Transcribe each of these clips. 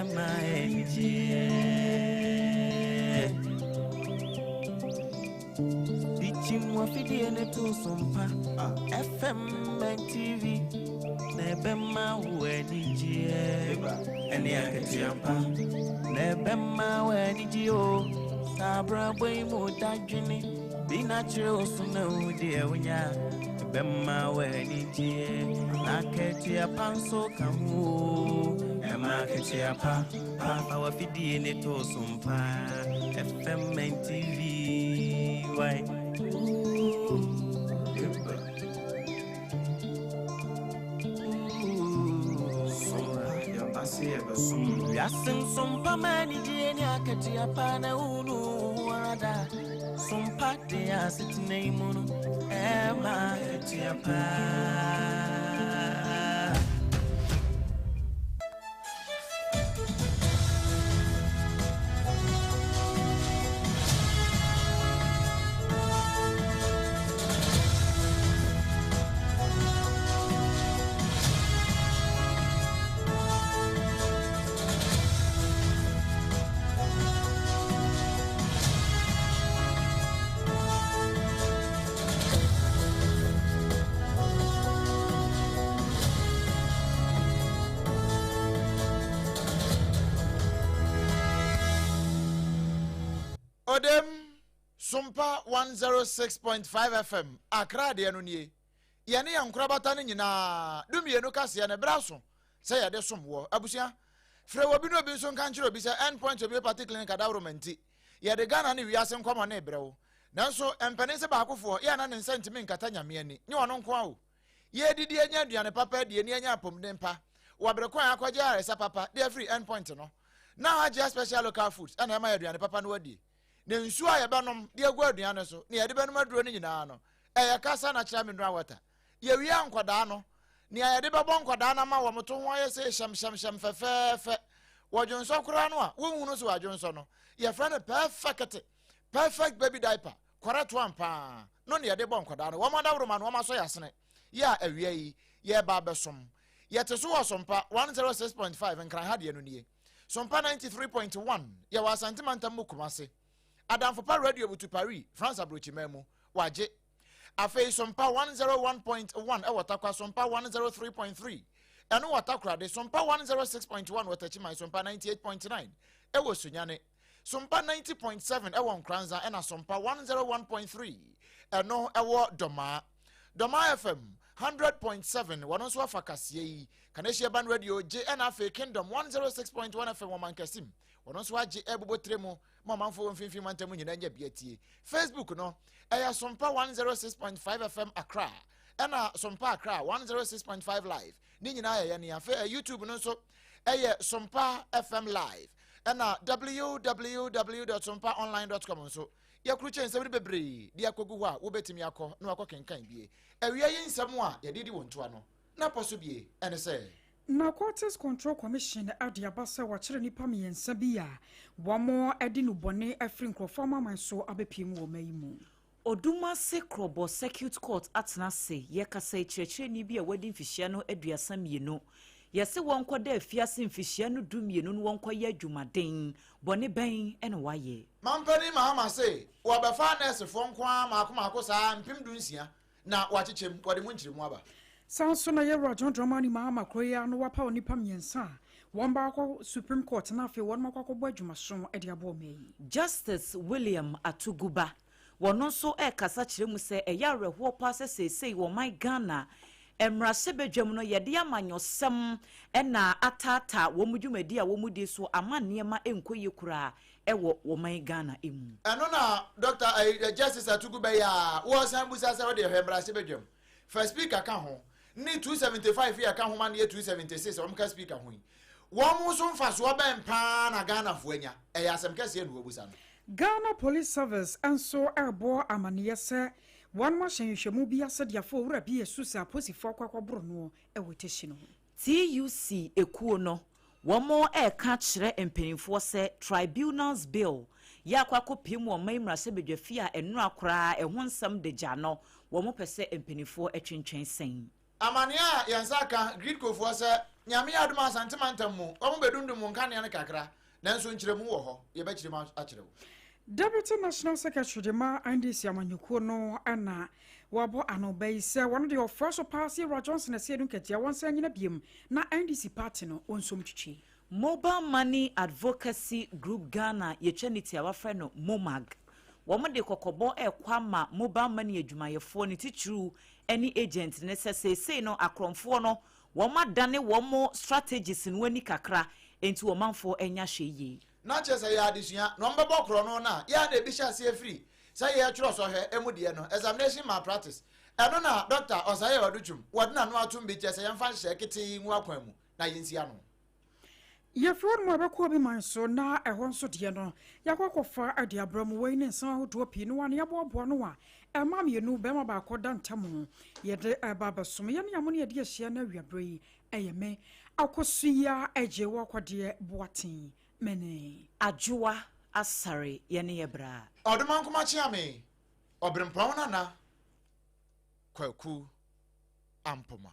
ɛma anigyeɛ. Dikyim wafidie ne to so mpa FM and TV na ɛbɛma wo anigyeɛ ɛne akatua pa na ɛbɛma wo anigyeɛ o. Saa abrabɔ yi mu dadwene bi na kyerɛ wo so na wo deɛ wonya ɛbɛma wo anigyeɛ na akatua pa nso ka ho o. Ɛma akatua pa pa fa wafidie ne to so mpa FM and TV why. Wiase nsompa ma anigyeɛ ne akatua pa na wonu wo ara da. Sompa de asetena yi mu no ɛma akatua pa. Odem Sompa 106.5 FM Accra deɛ no nie. Yɛne yɛn nkorabata no nyinaa 12 kaseɛ no berɛ aso sɛ yɛde som woɔ. Abusua, frɛ obi na obi nso nka nkyerɛ obi sɛ End Point Homeopathy Clinic adaworoma nti, yɛde Ghana ne wiase nkɔmmɔ no rebrɛ wo. Nanso, mpanin sɛ baakofoɔ, yɛ a na ne nsa ntumi nkata Nyame ani, nyɛ ɔno nko ara o. Yɛredidi anya aduane papa adie ne anya apɔmuden pa wɔ bere ko a yɛakɔgye ayaresa papa de afiri End Point no. Na Hajia Special Local Foods na ɛma yɛ aduane papa no adie. Na nsuo a yɛbɛnom de agu aduane no so ne yɛde bɛnom aduro no nyinaa no, ɛyɛ Kasa Natural Mineral Water. Yɛwie a nkwadaa no, nea yɛde bɛbɔ nkwadaa no ama wɔn to ho ayɛ sei hyɛmhyɛmhyɛm fɛfɛɛfɛ. Wɔdwonsɔ koraa no a, wonhunu so wɔadwonsɔ no. Yɛfrɛ no pɛɛfɛkete, perfect baby diaper, correct one paa no na yɛde bɔ nkwadaa no. Wɔn adaworoma no, wɔasɔ yɛn asene. Yɛ a awia yi, yɛreba abɛsom. Yɛte so wɔ Sompa 106.5 Nkran ha deɛ no nie. Sompa 93.1 yɛwɔ Asante mantam mu Kumase. Adamfo pa Radio Butu Paris, France aburokyiman mu. Wagye. Afei Sompa 101.1 ɛwɔ Takwa, Sompa 103.3 ɛno wɔ Takoradi, Sompa 106.1 wɔ Takyiman, Sompa 98.9 ɛwɔ Sunyane, Sompa 90.7 ɛwɔ Nkoranza ɛna Sompa 101.3 ɛno ɛwɔ Dɔmaa. Dɔmaa FM 100.7 wɔn nso afa kaseɛ yi. Kaneshie Ban Radio gye ɛna afei Kingdom 106.1 FM wɔ Mankasim wɔn nso agye ɛbobɔ tire mu ma ɔmanfoɔ wɔ mfimfini mantam nyinaa nya bi atie. Facebook no, ɛyɛ Sompa 106.5 FM Accra, ɛna Sompa Accra 106.5 Live. Ne nyinaa yɛ yɛn afei eh, YouTube no nso ɛyɛ Sompa FM Live, ɛna www.sompaonline.com nso yɛkrukyɛ nsɛm no bebree de akɔgu hɔ a wobɛtumi akɔ na wakɔ kenkan bie. Awia yi nsɛm a yɛde di wɔn toa no, na pɔ so bie ɛne sɛ. Narcotics Control Commission de aba sɛ wɔakyere nnipa mmiɛnsa bi a wɔde nnubɔne afiri nkurɔfoɔ amanaman so abɛpue mu wɔ ɔman yi mu. Odumase Krɔbɔ Circuit Court atena ase yɛ kasa yi kyerɛkyerɛni bi a wadi mfihyia no 32. Yɛse wɔnkɔda afiase mfihyia no 12 no wɔnkɔyɛ adwumaden. Bɔne bɛn na wayɛ? Mampanin Mahama se wɔbɛfa nɛɛsefoɔ nko ara mmaako mmaako saa 16,000 na wɔakyekyɛ mu, wɔde mu nkyerɛmu aba. Saa nso na Yɛwura John Dramani Mahama kuro yi ara no wapaw nnipa mmiɛnsa a wɔn ba akɔ Supreme Court na afei wɔnom akɔ akɔbɔ adwumason de aboa ɔman yi. Justice William Atuguba, wɔno nso rekasa kyerɛ mu sɛ ɛyɛ awerɛhoɔ paa sɛ seesei wɔ ɔman Ghana mmarahyɛbadwam no yɛde amanyɔsɛm na ataataa wɔn dwumadi a wɔn di so ama nneɛma nkɔ yie koraa wɔ ɔman Ghana mu. Ɛno na Dɔkta eh, Justice Atugu bɛyɛ a wɔsan busa sɛ wode hwɛ mmarahyɛbadwam fa speaker ka ho ne 275 yi a ɛka ho ma no yɛ 276 a wɔka speaker ho yi wɔn nso mfasoɔ bɛn paa na Ghanafoɔ anya? Ɛyɛ asɛm kɛseɛ na wɔbusa no. Ghana Police Service nso rebɔ amaneɛ sɛ wɔnom ahyɛ nhwehwɛmu bi ase de afa owura bi a ɛsu sɛ aposifoɔ akɔ akɔboro noɔ wɔ Teshie no ho. TUC ekuo no, wɔreka akyerɛ mpanimfoɔ sɛ Tribunals Bill yɛ akɔ akɔpue mu ɔman mmarahyɛbadwafie a nnora koraa ɛho nsɛm da gya no, wɔpɛ sɛ mpanimfoɔ twentwɛn sɛn. Amaneɛ a yɛn nsa aka, Gridco foɔ sɛ. Nyame yɛ adom a Asante mantam mu wɔn bɛdundum wo nkanea no kakra, nanso nkyerɛmu wɔ hɔ, yɛbɛkyerɛ mu akyerɛ wo. Deputy National Secretary de ma NDC amanyɔkuo no na wabɔ ano ba yi sɛ wɔn deɛ ɔfra so paa sɛ Ewura Johnson Asiedu Nketia wɔnsan nyina biom na NDC party no wɔnsom twitwi. Mobile Money Advocacy Group Ghana yɛtwa ne ti a wɔafrɛ no MOMAG. Wɔde kɔkɔbɔ rekɔ ama mobile money adwumayɛfoɔ ne titiriw ne agent no sɛ seesei no akorɔmfoɔ no wɔadane wɔn strategies no ani kakra enti ɔmanfoɔ nyɛ ahwɛyie. Na kyerɛ sɛ yɛ adesua na wɔbɛbɔ korɔno no a, yɛ a na ebi hyɛ aseɛ firi sɛ yɛretwerɛ sɔhwɛ mu deɛ no, examination malpractice. Ɛno na Dɔkta Osayi Adutwum wɔde n'ano atom bi kyerɛ sɛ yɛmfa nhyehyɛe ketee ngu akwan mu na yɛnsi ano. Yɛfiri hɔ nom a yɛbɛkɔ obi man so na ɛhɔ nso deɛ no yɛakɔ akɔfa de abrɛ mu. Wei ne nsɛm ahodoɔ pii no a na yɛaboaboa ano a ɛma mmienu barima baako da ntam yɛde ɛreba abɛsom. Yɛne amo ne yɛde ahyia no awiaberɛ yi ɛyɛ me Akosua Agyewa Kɔdeɛ Boateng mene. Adwoa Asare yɛne yɛ bra. Ɔdomankoma Kyeame, Ɔberempɔn Nana Kwaku Ampoma.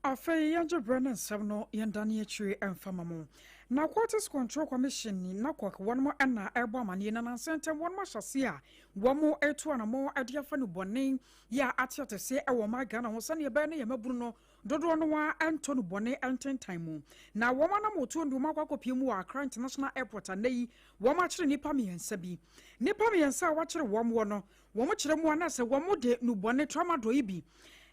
Afei yɛngye berɛ ne nsɛm no yɛndane akyire mfa ma mo. Narcotics Control Commission ni NACOC wɔnom na ɛrebɔ amaneɛ na nansa ntam wɔnom ahyɛaseɛ a wɔn retu anamɔ de afa nnubɔne yɛ a ateateseɛ wɔ ɔman Ghana ho sɛdeɛ ɛbɛyɛ na yɛn mmabunu no Dodoɔ no ara ntɔ no bɔne ntentan mu. Na wɔn anammɔtuo de wɔn akɔ akɔpue mu wɔ Accra International Airport a nnɛ yi wɔakyere nnipa mmiɛnsa bi. Nnipa mmiɛnsa a wɔakyere wɔn wɔ no, wɔkyerɛ mu a na sɛ wɔde nnubɔne tramadol yi bi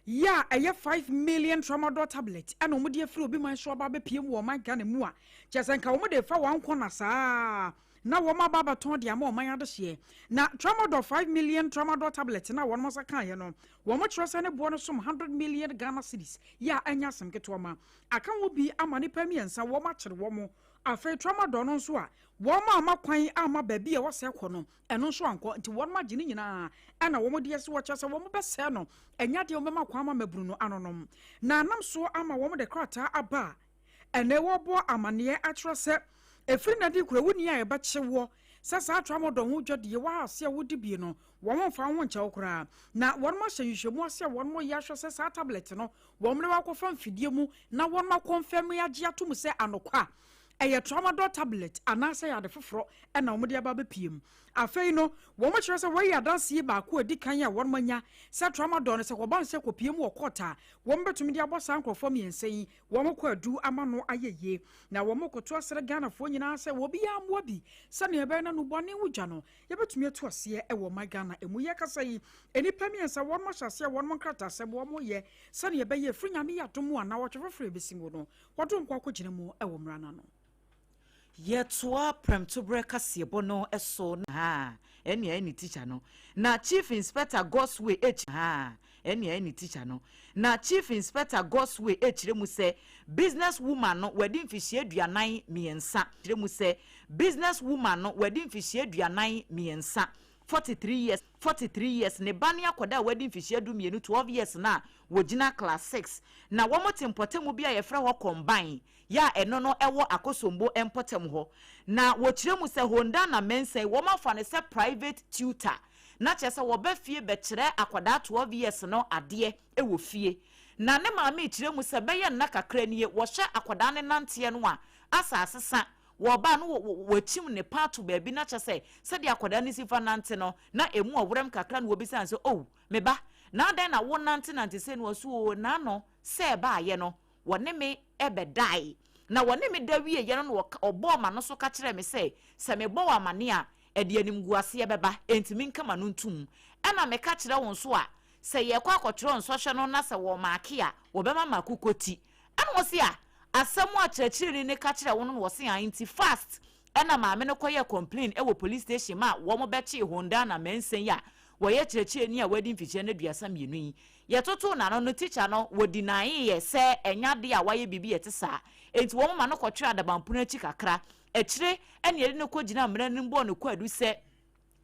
yɛ a ɛyɛ 5 million tramadol tablet ɛna wɔde afiri obi man so aba abɛpue mu wɔ ɔman Ghana mu a, kyerɛ sɛ nka wɔde refa wɔn kɔna saa na wɔn aba abɛtɔn de ama ɔman adehyeɛ. Na tramadol 5 million tramadol tablet no a wɔn nsa kaeɛ no, wɔn kyerɛ sɛ ne boɔ no som 100 million Ghana cedis yɛ a ɛnyɛ asɛm ketewa ma aka ho bi ama nnipa mmiɛnsa wɔn akyere wɔn. Afei tramadol no nso a wɔn amma kwan amma baabi a ɛwɔ sɛ ɛkɔ no, ɛno nso ankɔ, nti wɔn agye ne nyinaa ɛna wɔn de asi hɔ kyerɛ sɛ wɔn bɛsɛe no, ɛnyɛ adeɛ wɔn bɛma kwan ama mmabunu no anonom. Na anam so ama wɔn de krataa aba a ɛnɛ wɔrebɔ amaneɛ akyerɛ sɛ ɛfiri nnɛ de kura wonni a yɛbɛkye woɔ sɛ saa tramadol ho dwadie wɔ ase a wodi bie no wɔn mfa wo ho nkyɛ wo koraa. Na wɔn ahyɛ nhwehwɛmu ase a wɔn yɛ ahwɛ sɛ saa tablet no wɔn de wakɔfa mfidie mu na wɔn akɔnfɛm agye ato mu sɛ anokwa ɛyɛ tramadol tablet anaasɛ yɛ ade foforɔ ɛna wɔn de aba abɛpie mu. Afei no wɔn kyerɛ sɛ wɔyɛ adanseɛ baako a ɛdi kan a wɔn anya sɛ tramadol no sɛ wɔba no sɛ kɔpie mu wɔ court a wɔn bɛtumi de abɔ saa nkurɔfoɔ mmiɛnsa yi wɔn kɔ adu ama no ayɛ yie. Na wɔn koto asrɛ Ghanafoɔ nyinaa sɛ wɔbiara mmoa bi sɛnea ɛbɛyɛ na nubɔne ho dwa no yɛbɛtumi atu aseɛ ɛwɔ ɔman Ghana emu. Yɛ kasa yi, nnipa mmiɛnsa wɔn ahyɛ aseɛ wɔn nkrataasɛm wɔn yɛ sɛnea ɛbɛyɛ efiri Nyame yɛ adom a na wɔtwe foforɔ ebesi mu no wɔde nkɔ akɔgyina mu ɛwɔ mmara n'ano. Yɛtoa prɛmtoberɛ kaseɛbɔ no so na ɛnea ɛne teacher no na Chief Inspector Gosway ekyi ha ɛnea ɛne teacher no na Chief Inspector Gosway ekyerɛ mu sɛ business woman no wɔde mfihyia 43 kyerɛ mu sɛ business woman no wɔde mfihyia 43, 43 years, 43 years, ne ba ne akɔda a wɔde mfihyia 12, 12 years, na wɔgyina class 6 na wɔn te mpɔtamu bi a yɛfrɛ hɔ Combine yɛ a ɛno no ɛwɔ Akosombo mpɔtam hɔ. Na wɔkyerɛ mu sɛ Honda na Mensah wɔn afa no sɛ private tutor, na kyerɛ sɛ wɔbɛ fie bɛkyerɛ akwadaa 12 years no adeɛ wɔ fie. Na ne maame kyerɛ mu sɛ bɛyɛ nna kakra nie wɔhyɛ akwadaa ne nanteɛ no a asa asesa wɔba no wɔakyim ne pa ato baabi, na kyerɛ sɛ sɛdeɛ akwadaa no si fa nante no na emu ɔwerɛm kakra. Na wɔbisa sɛ, "Oh, me ba, na adan na wo nante nante sɛ no?" Ɔso o n'ano sɛ ɛbaayɛ no wɔne me ɛbɛdae na wɔne me da wie yɛ no na ɔbɔɔ ma no so ka kyerɛ me sɛ sɛ mebɔ wɔ amane a ɛde animguaseɛ bɛba, ntumi nkama no ntum. Ɛna meka kyerɛ wɔn so a sɛ yɛkɔ akɔtwerɛ nsɔhwɛ no na sɛ wɔ mark a wɔbɛma ma akokɔ ti. Ɛna wɔsi a asɛm a kyerɛkyerɛni ne ka kyerɛ wɔn no wɔsi a nti fast ɛna maame no kɔyɛ complain ɛwɔ police station ma wɔn bɛkye Honda na Mɛnsa yi a wɔyɛ kyerɛkyerɛni a wɔadi mfikyia no 32 yi. Yɛtoto n'ano no, teacher no wɔdi n'ayeyɛ sɛ ɛnya de a wayɛ biribi yɛte saa, nti wɔn ma no kɔtwerɛ adabampono akyi kakra akyire ɛna yɛde no kɔgyina mmerɛ no bɔɔ no kwaadu sɛ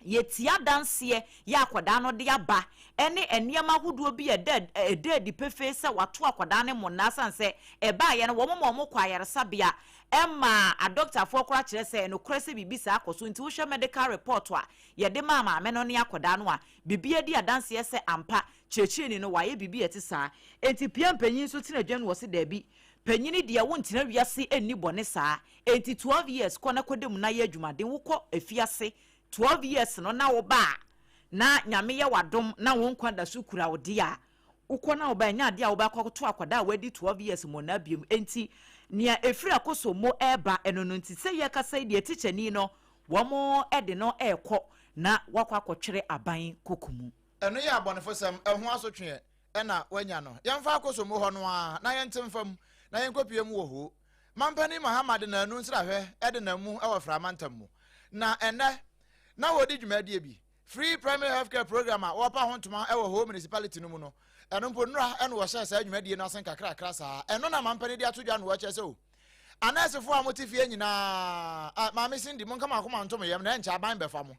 Yɛtia adanseɛ yɛ akwadaa no de aba ɛne nneɛma ahodoɔ bi ɛda ɛda adi pefee sɛ wato akwadaa no mmonnaa, san sɛ ɛbaayɛ no wɔn ma wɔn kɔ ayaresabea ɛma adɔktafoɔ koraa kyerɛ sɛ nokorɛ sɛ biribi saa akɔ so. Nti wohwɛ medical report a yɛde maa maame no ne akwadaa no a, biribi adi adanseɛ sɛ ampa kyerɛkyerɛni no wayɛ biribi a ɛte saa. Enti pia mpanyin nso tena dwa no wɔ se daabi, panyini deɛ wontena wiase nni bɔne saa. Enti 12 years kɔ na kɔda mu na yɛ adwumaden. Wokɔ efiase 12 years no na woba a, na Nyame yɛ w'adom na wo nkwa da so kura wo deɛ a, wokɔ na woba, ɛnyɛ adeɛ a wobɛkɔto akwadaa a wadi 12 years mmonnaa biom. Enti nea ɛfiri Akosombo ɛreba ɛno no nti sɛ yɛkasa yi deɛ, tikyani no wɔn de no ɛrekɔ na wakɔ akɔtwere aban koko mu. Ɛno yɛ abɔnefosɛm, ɛho asotweɛ ɛna wanya no. Yɛmfa Akosombo hɔ no a na yɛnte mfa mu na yɛnkɔpie mu wɔ Ho. Mampanin Mahama de naanu nsrahwɛ de nam mu wɔ Frama ntam mu. Na ɛnɛ na wɔdi dwumadie bi, Free Primary Healthcare Program, a wɔpa ho ntoma wɔ Ho Municipality no mu no. Ɛno mpo nnora ɛna wɔhyɛɛ saa dwumadie no ase nkakrakra saa. Ɛno na mampanin de ato dwa no wɔkyerɛ sɛ o, anɛɛsefoɔ a mote fie nyinaa, Maame Cindy, monka mo akoma nto mo yam na ɛnkyɛ aban bɛfa mo.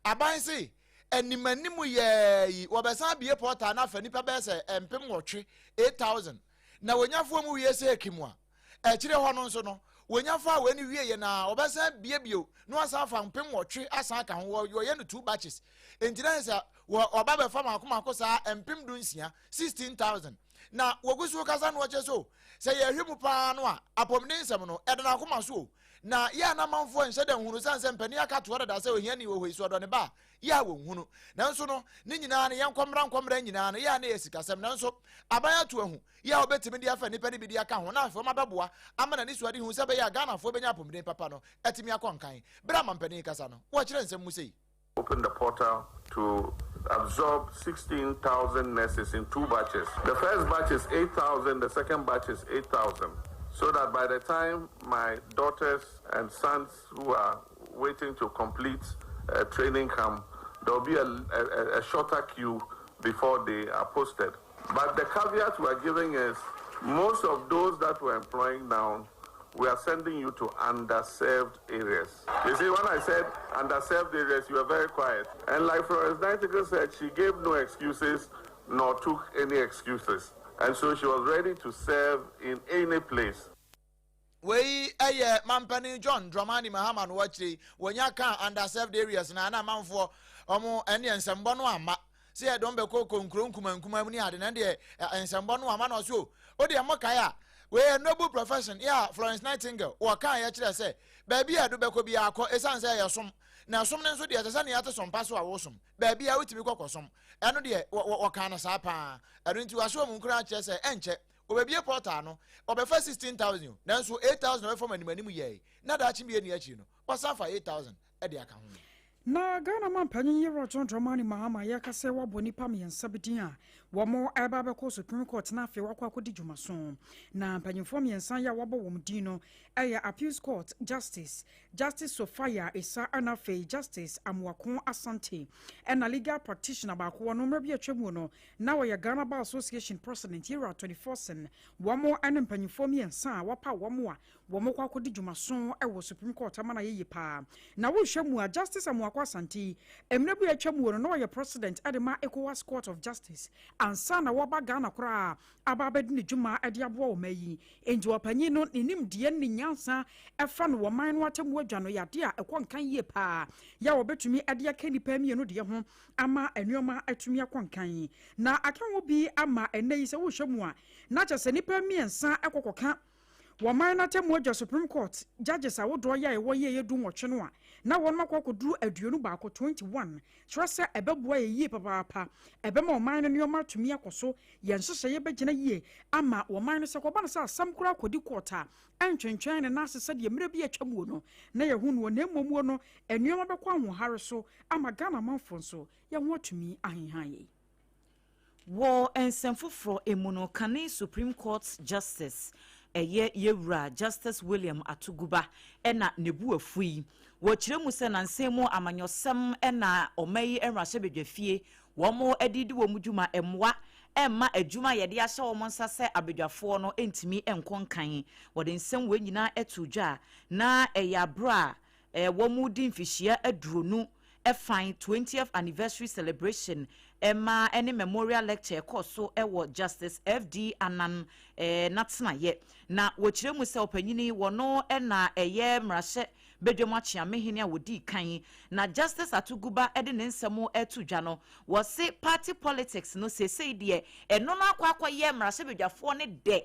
Aban se animanim yɛɛ yi wɔbɛsan abie portal no afa nnipa bɛyɛ sɛ 8,000, 8000, na wɔnyafoɔ mu wie sɛ ekim a akyire hɔ no nso no wɔnya fa a wɔani wie yɛ na wɔbɛsan bie bio na wɔasan afa 8,000 asan aka ho. Wɔyɛ no two batches, nti na sɛ wɔba bɛfa mako mako saa 16,000, 16,000. Na wɔgu so kasa no wɔkyɛ so sɛ yɛhwɛ mu paa no a, apɔmuden nsɛm no ɛda n'akoma so o, na yɛ a n'amanfoɔ nhyɛ dɛ nhunu sane sɛ mpanin aka toɔ dada sɛ ohiani wɔ hɔ yi so ɔdɔ ne ba a yɛ a wɔnhunu. Nanso no ne nyinaa no yɛnkɔmmra nkɔmmra nyinaa no yɛ a ne yɛ sikasɛm, nanso aban ato ahu yɛ a wɔbɛtumi de afa nnipa no bi de aka ho na afei wɔn abɛboa ama n'ani so ade hu sɛ bɛyɛ a Ghanafoɔ bɛnya apɔmuden papa no atumi akɔ nkan. Berɛ a mampanin kasa no, wɔkyerɛ nsɛm mu sei. Open the portal to absorb 16,000 nurses in two batches. The first batch is 8,000, the second batch is 8,000. So that by the time my daughters and sons who are waiting to complete training come, there will be a shorter queue before they are posted. But the caveat we are giving is most of those that we're employing now, we are sending you to underserved areas. You see, when I said underserved areas, you were very quiet. And like Florence Nightingale said, she gave no excuses nor took any excuses. And so she was ready to serve in any place. Wei ɛyɛ mampanin John Dramani Mahama no wakyire wɔnya ka underserved areas na ana amanfoɔ ɔmo ɛne nsɛmbɔ no ama sɛ yɛde wɔn bɛkɔ kɔ nkuro nkuma nkuma mu ne ade na deɛ nsɛmbɔ no ama no ɔso o o deɛ mo kae a, wei yɛ noble profession yɛ a Florence Nightingale wɔka yɛ kyerɛ sɛ baabi a yɛde bɛkɔ bi akɔ, ɛsiane sɛ ɛyɛ som na som no nso deɛ ɛsɛ sɛ nea ɛte som pa so a wosom baabi a wotumi kɔ kɔsom. Ɛno deɛ wɔka no saa paa. Ɛno nti wahyɛ wɔn nkura kyerɛ sɛ ɛnkyɛ wɔbɛbie portal no, wɔbɛfa 16,000, nanso 8000 wɔbɛfa mu anim anim yɛe na daakye bie ni akyiri no wɔsan fa 8000 ɛde aka ho. Na Ghana ma mpanyin yɛwura John Dramani Mahama yɛka sɛ wabɔ nnipa mmiɛnsa bi din a wɔn ɛba bɛkɔ Supreme Court na afei wakɔ akɔdi dwuma so. Na mpanyinfoɔ mmiɛnsa yi a wabɔ wɔn din no ɛyɛ Appeals Court Justice, Justice Sophia Esa, ɛna afei Justice Amoako Asante, ɛna legal practitioner baako wɔ no mmerɛ bi atwa mu no na wɔyɛ Ghana Bar Association President, yɛwura 24 sen. Wɔn ɛne mpanyinfoɔ mmiɛnsa a wapa wɔn a wɔn kɔ akɔdi dwumaso wɔ Supreme Court ama no ayɛ yie paa. Na wohwɛ mu a, Justice Amoako Asante, mmerɛ bi atwa mu no na ɔyɛ president de ma ECOWAS Court of Justice ansa na wɔba Ghana koraa aba abɛdi ne dwuma de aboa wɔn yi. Nti ɔpanyin no ne nimdeɛ ne nyansa ɛfa no wɔ man no atemmu adwa no yɛ adeɛ a ɛkɔ nkan yie paa yɛ a wɔbɛtumi de aka nnipa mmienu deɛ ho ama nneɛma atumi akɔ nkan na aka ho bi ama ɛnɛ yi. Sɛ wohwɛ mu a, na kyerɛ sɛ nnipa mmiɛnsa ɛkɔkɔka wɔman no atemmu adwa Supreme Court judges ahodoɔ yɛ a ɛwɔ yɛ yɛ 18 no a, na wɔn akɔ akɔduru 21, 21. Kyerɛ sɛ ɛbɛboa yɛ yie papaapa, ɛbɛma ɔman no nneɛma atumi akɔ so, yɛn nhyehyɛeɛ bɛgyina yie ama wɔman no sɛ kɔba no sɛ asɛm koraa akɔdi court a, ɛntwentwɛn ne nan ase sɛdeɛ mmerɛ bi atwa muo no na yɛho no. Na mmom no nneɛma bɛkɔ ahoɔhare so ama Ghana manfoɔ nso yɛn ho atumi ahenhan yɛ. Wɔ nsɛm foforɔ mu no, kane Supreme Court Justice, ɛyɛ yɛwura Justice William Atuguba, ɛna ne bu afu yi wɔkyerɛ mu sɛ nansɛn mu amanyɔsɛm ɛna ɔma yi mmarahyɛbadwa fie wɔn de di wɔn dwuma mmoa ɛmma adwuma yɛde ahyɛ wɔn nsa sɛ abadwafoɔ no ntumi nkɔ nkan. Wɔde nsɛm wɔn nyinaa ɛto dwa na ɛyɛ abere a wɔn di mfihyia 20. Ɛfan 20th Anniversary Celebration ɛma ɛne Memorial Lecture ɛkɔɔ so ɛwɔ Justice FD Annan n'atenaeɛ. Na wɔkyerɛ mu sɛ ɔpanyini wɔno na ɛyɛ mmarahyɛ badwam akyeamehene a wɔdii kan. Na Justice Atuguba de ne nsɛm reto dwa no, wɔse party politics no seesei deɛ ɛno no akɔ akɔyɛ mmarahyɛbadwafoɔ no dɛ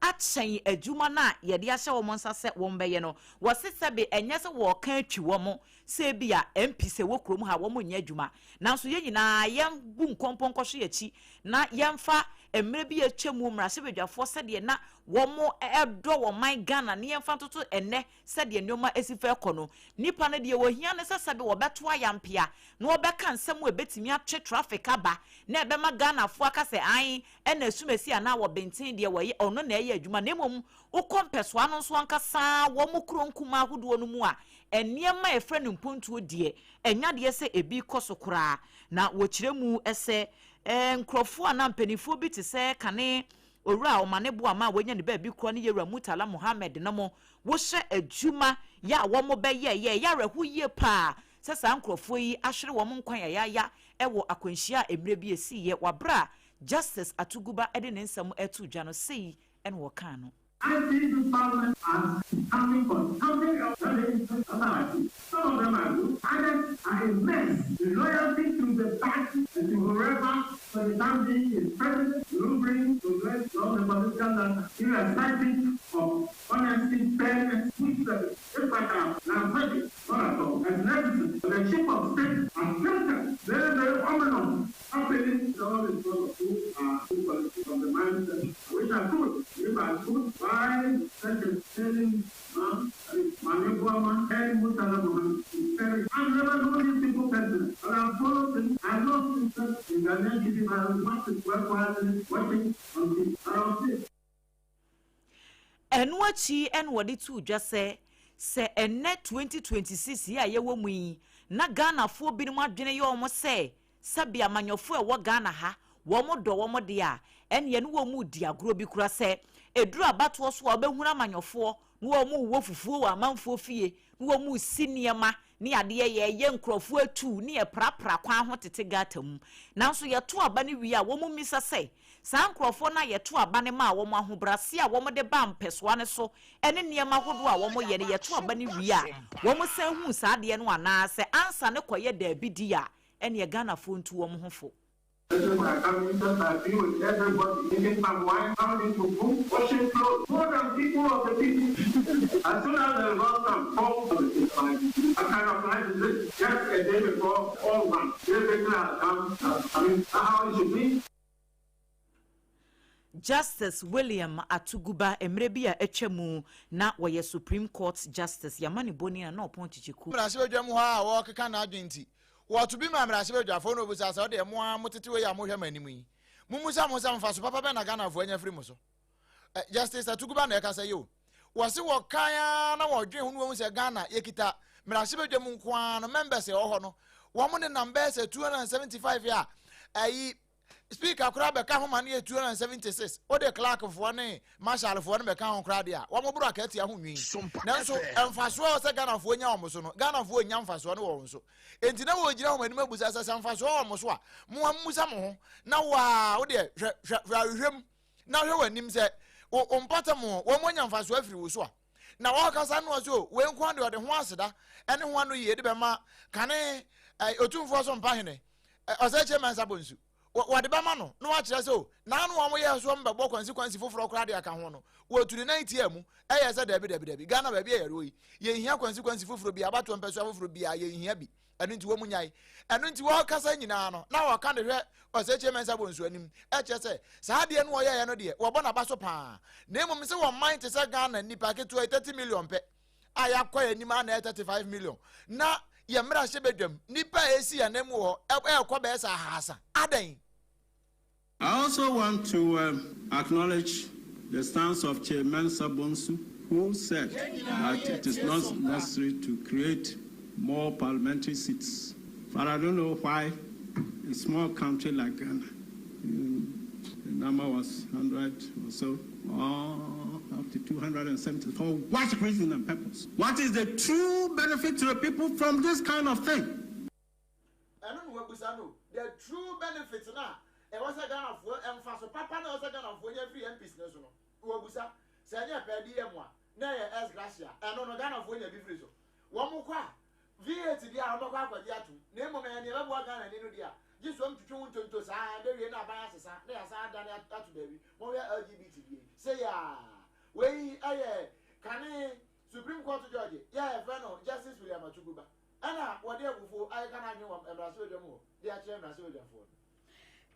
akyɛn adwuma no a yɛde ahyɛ wɔn nsa sɛ wɔbɛyɛ no. Wɔse sɛbe ɛnyɛ sɛ wɔreka atwi wɔn sɛ ebia MP sɛ ɛwɔ kurom ha wɔnyɛ adwuma. Nanso yɛn nyinaa yɛnbu nkɔmpɔ nkɔhwe yɛn akyi na yɛmfa mmerɛ bi a atwa mu mmarahyɛbadwafoɔ sɛdeɛ na wɔdɔ wɔn man Ghana na yɛmfa ntoto ɛnnɛ sɛdeɛ nneɛma asi fa rekɔ no. Nnipa no deɛ wɔhia ne sɛ sɛbe wɔbɛto ayampea na wɔbɛka nsɛm a ɛbɛtumi atwe traffic aba na ɛbɛma Ghanafoɔ aka sɛ ae ɛna asumasi anaa wɔbenten deɛ wɔyɛ ɔno na ɛyɛ adwuma na mmom wokɔ mpɛsoa no nso ankasa wɔn kuro nkumaa ahodoɔ no mu a nneɛma a yɛfrɛ no mpontuo deɛ ɛnyɛ adeɛ sɛ ebi rekɔ so koraa. Na wɔkyerɛ mu sɛ nkurɔfoɔ anaa mpanimfoɔ bi te sɛ kane Owura Omane Boamah a wanya ne baabi korɔ ne Yɛwura Murtala Mohammed nom wohyɛ adwuma yɛ a wɔn bɛyɛɛyɛ. Ɛyɛ awerɛho yie paa sɛ saa nkurɔfoɔ yi ahwere wɔn nkwa yayaaya wɔ akwanhyia a mmerɛ bi ɛsiiɛ wɔ aberɛ a Justice Atuguba de ne nsɛm reto dwa no, sei na ɔkaa no. I see this parliament as standing for something else than the interest of our people. Some of them are good, others are a mess. The loyalty to the party and to whoever for the time being is president will bring progress along the political ladder, irrespective of honesty, fairness, good service. If I can language it, not at all. And nepotism, the chief of state has tilted very, very ominous happening to all his brothers who are who politics of the mindset. I wish I could. If I could buy such a selling man, Mane Boamah and Murtala Mohammed is very. I've never known these people personally, but I've followed them. I lost interest in Ghanaian TV, but I watched it well quietly, watching on the around this. Ɛno akyi na wɔde too dwa sɛ, sɛ ɛnnɛ 2026 yi a yɛwɔ mu yi na Ghanafoɔ binom adwene yɛ wɔn sɛ sɛbe amanyɔfoɔ a ɛwɔ Ghana ha wɔn dɔ wɔn deɛ a, ɛnneɛ ne wɔn redi agorɔ bi koraa sɛ ɛduru abatoɔ so a wobɛhunu amanyɔfoɔ na wɔn rewɔ fufuo wɔ amanfoɔ fie na wɔn resi nneɛma ne adeɛ yɛyɛ nkurɔfoɔ atuu ne yɛprapra kwan ho tete gata mu nanso yɛto aba no wie a wɔn mmisa sɛ Saa nkurɔfoɔ no a yɛto aba no maa wɔn ahobrɛaseɛ a wɔde ba mpɛsoa no so ne nneɛma ahodoɔ a wɔyɛ no, yɛto aba no wie a, wɔsan hu saa adeɛ no anaa? Sɛ ansa no kɔyɛ daabi di a, ɛnneɛ Ghanafoɔ ntu wɔn ho fo. Especially when I come in just I agree with everybody drinking palm wine, pounding fufu, washing clothes more than people of the people. As soon as the results come, all of the people What kind of life is this? Just a day before all one. This victory has come. I mean, how it should be. Justice William Atuguba mmerɛ bi a atwa mu na wɔyɛ Supreme Court Justice, yɛama ne boni a na ɔpɔn Kyekyeku. Mmarahyɛbadwam hɔ a wɔrekeka n'adwene nti, wɔto bi maa mmarahyɛbadwafoɔ na wɔbisaa sɛ, Ɔdeɛ mo ara motete wei a mohwɛ mo anim yi, mommisa mo ho sɛ mfaso papa bɛn na Ghanafoɔ anya afiri mo so? Justice Atuguba na ɛkasa yi o. Wɔse wɔkan ara na wɔdwen ho na wɔhu sɛ Ghana yɛkita mmarahyɛbadwam nko ara no members ɛwɔ hɔ no, wɔn nenam bɛyɛ sɛ 275 a ɛyi Speaker koraa bɛka ho ma no yɛ 276. Wode clerkfoɔ ne marshalfoɔ no bɛka ho koraa deɛ a, wɔn boro akatua ho nwi. Nanso mfasoɔ a ɛwɔ sɛ Ghanafoɔ nya wɔn so no, Ghanafoɔ nnya mfasoɔ no wɔ wɔn so. Enti na wɔgyina wɔn anim abusa sɛ, sɛ mfasoɔ wɔ mo so a, mo ara mmusa mo ho. Na wo ara, wo deɛ, hwɛ, hwɛ, hwɛ ahwehwɛ mu na hwɛ w'anim sɛ wo, wo mpɔtam hɔ, wɔn anya mfasoɔ afiri wo so a. Na wɔrekasa no ɔse o, wei nko ara deɛ ɔde ho aseda ne ho anoyie de bɛma kane eh, Otumfoɔ so mpahene eh, Ɔsɛe Kyei Mensah Bonsu. Wɔde bɛma no na wakyerɛ sɛ o, naano wɔn yɛɛ so wɔn bɛbɔ kwansi kwansi foforɔ koraa de aka ho no, wɔtu ne nan tiaa mu, ɛyɛ sɛ daabi daabi daabi, Ghana baabi a yɛwɔ yi, yɛnhia kwansi kwansi foforɔ biara, abatoɔ mpɛsoa foforɔ biara, yɛnhia bi. Ɛno nti wɔn nyae. Ɛno nti wɔrekasa nyinaa no, na wɔka de hwɛ Ɔsɛe Kyei Mensah Bonsu anim, ɛkyerɛ sɛ saa adeɛ no wɔyɛeɛ no deɛ, wɔbɔ n'aba so paa. Na mmom sɛ wɔn man te sɛ Ghana nnipa ketewa yi, 30 million pɛ, a yɛakɔ yɛn anim a na ɛyɛ 35 million, na yɛn mmarahyɛbadwam nnipa a ɛsi yɛn anan mu wɔ hɔ ɛrekɔ bɛyɛ sɛ ahasa. Adɛn? I also want to uh, acknowledge the stance of Chair Mensah Bonsu, who said that it is not necessary to create more parliamentary seats. But I don't know why a small country like Ghana, the number was 100 or so, or up to 270, for what reason and purpose? What is the true benefit to the people from this kind of thing? Wɔabusa no the true benefit no a ɛwɔ sɛ Ghanafoɔ, mfaso papa no a ɛwɔ sɛ Ghanafoɔ nya firi MPs no so no, wɔabusa. Sɛ ɛnyɛ per diem a, na ɛyɛ ex gratia, ɛno no Ghanafoɔ nya bi firi so. Wɔn kɔ a, V8 deɛ a wɔbɛkɔ akɔgye atom, na mmom ɛyɛ nea ɛbɛboa Ghanani no deɛ a, gye sɛ wɔtwetwe wo ntonto saa ara, ɛbɛwie na aban asesa na yɛasan adane ato baabi. Monhwɛ LGBT deɛ yi, sei ara. Wei yɛ kane Supreme Court Judge yi a yɛfrɛ no Justice William Atuguba ɛna wɔde abufuo akeka n'adwene wɔ mmarahyɛbadwam hɔ de akyerɛ mmarahyɛbadwafoɔ no.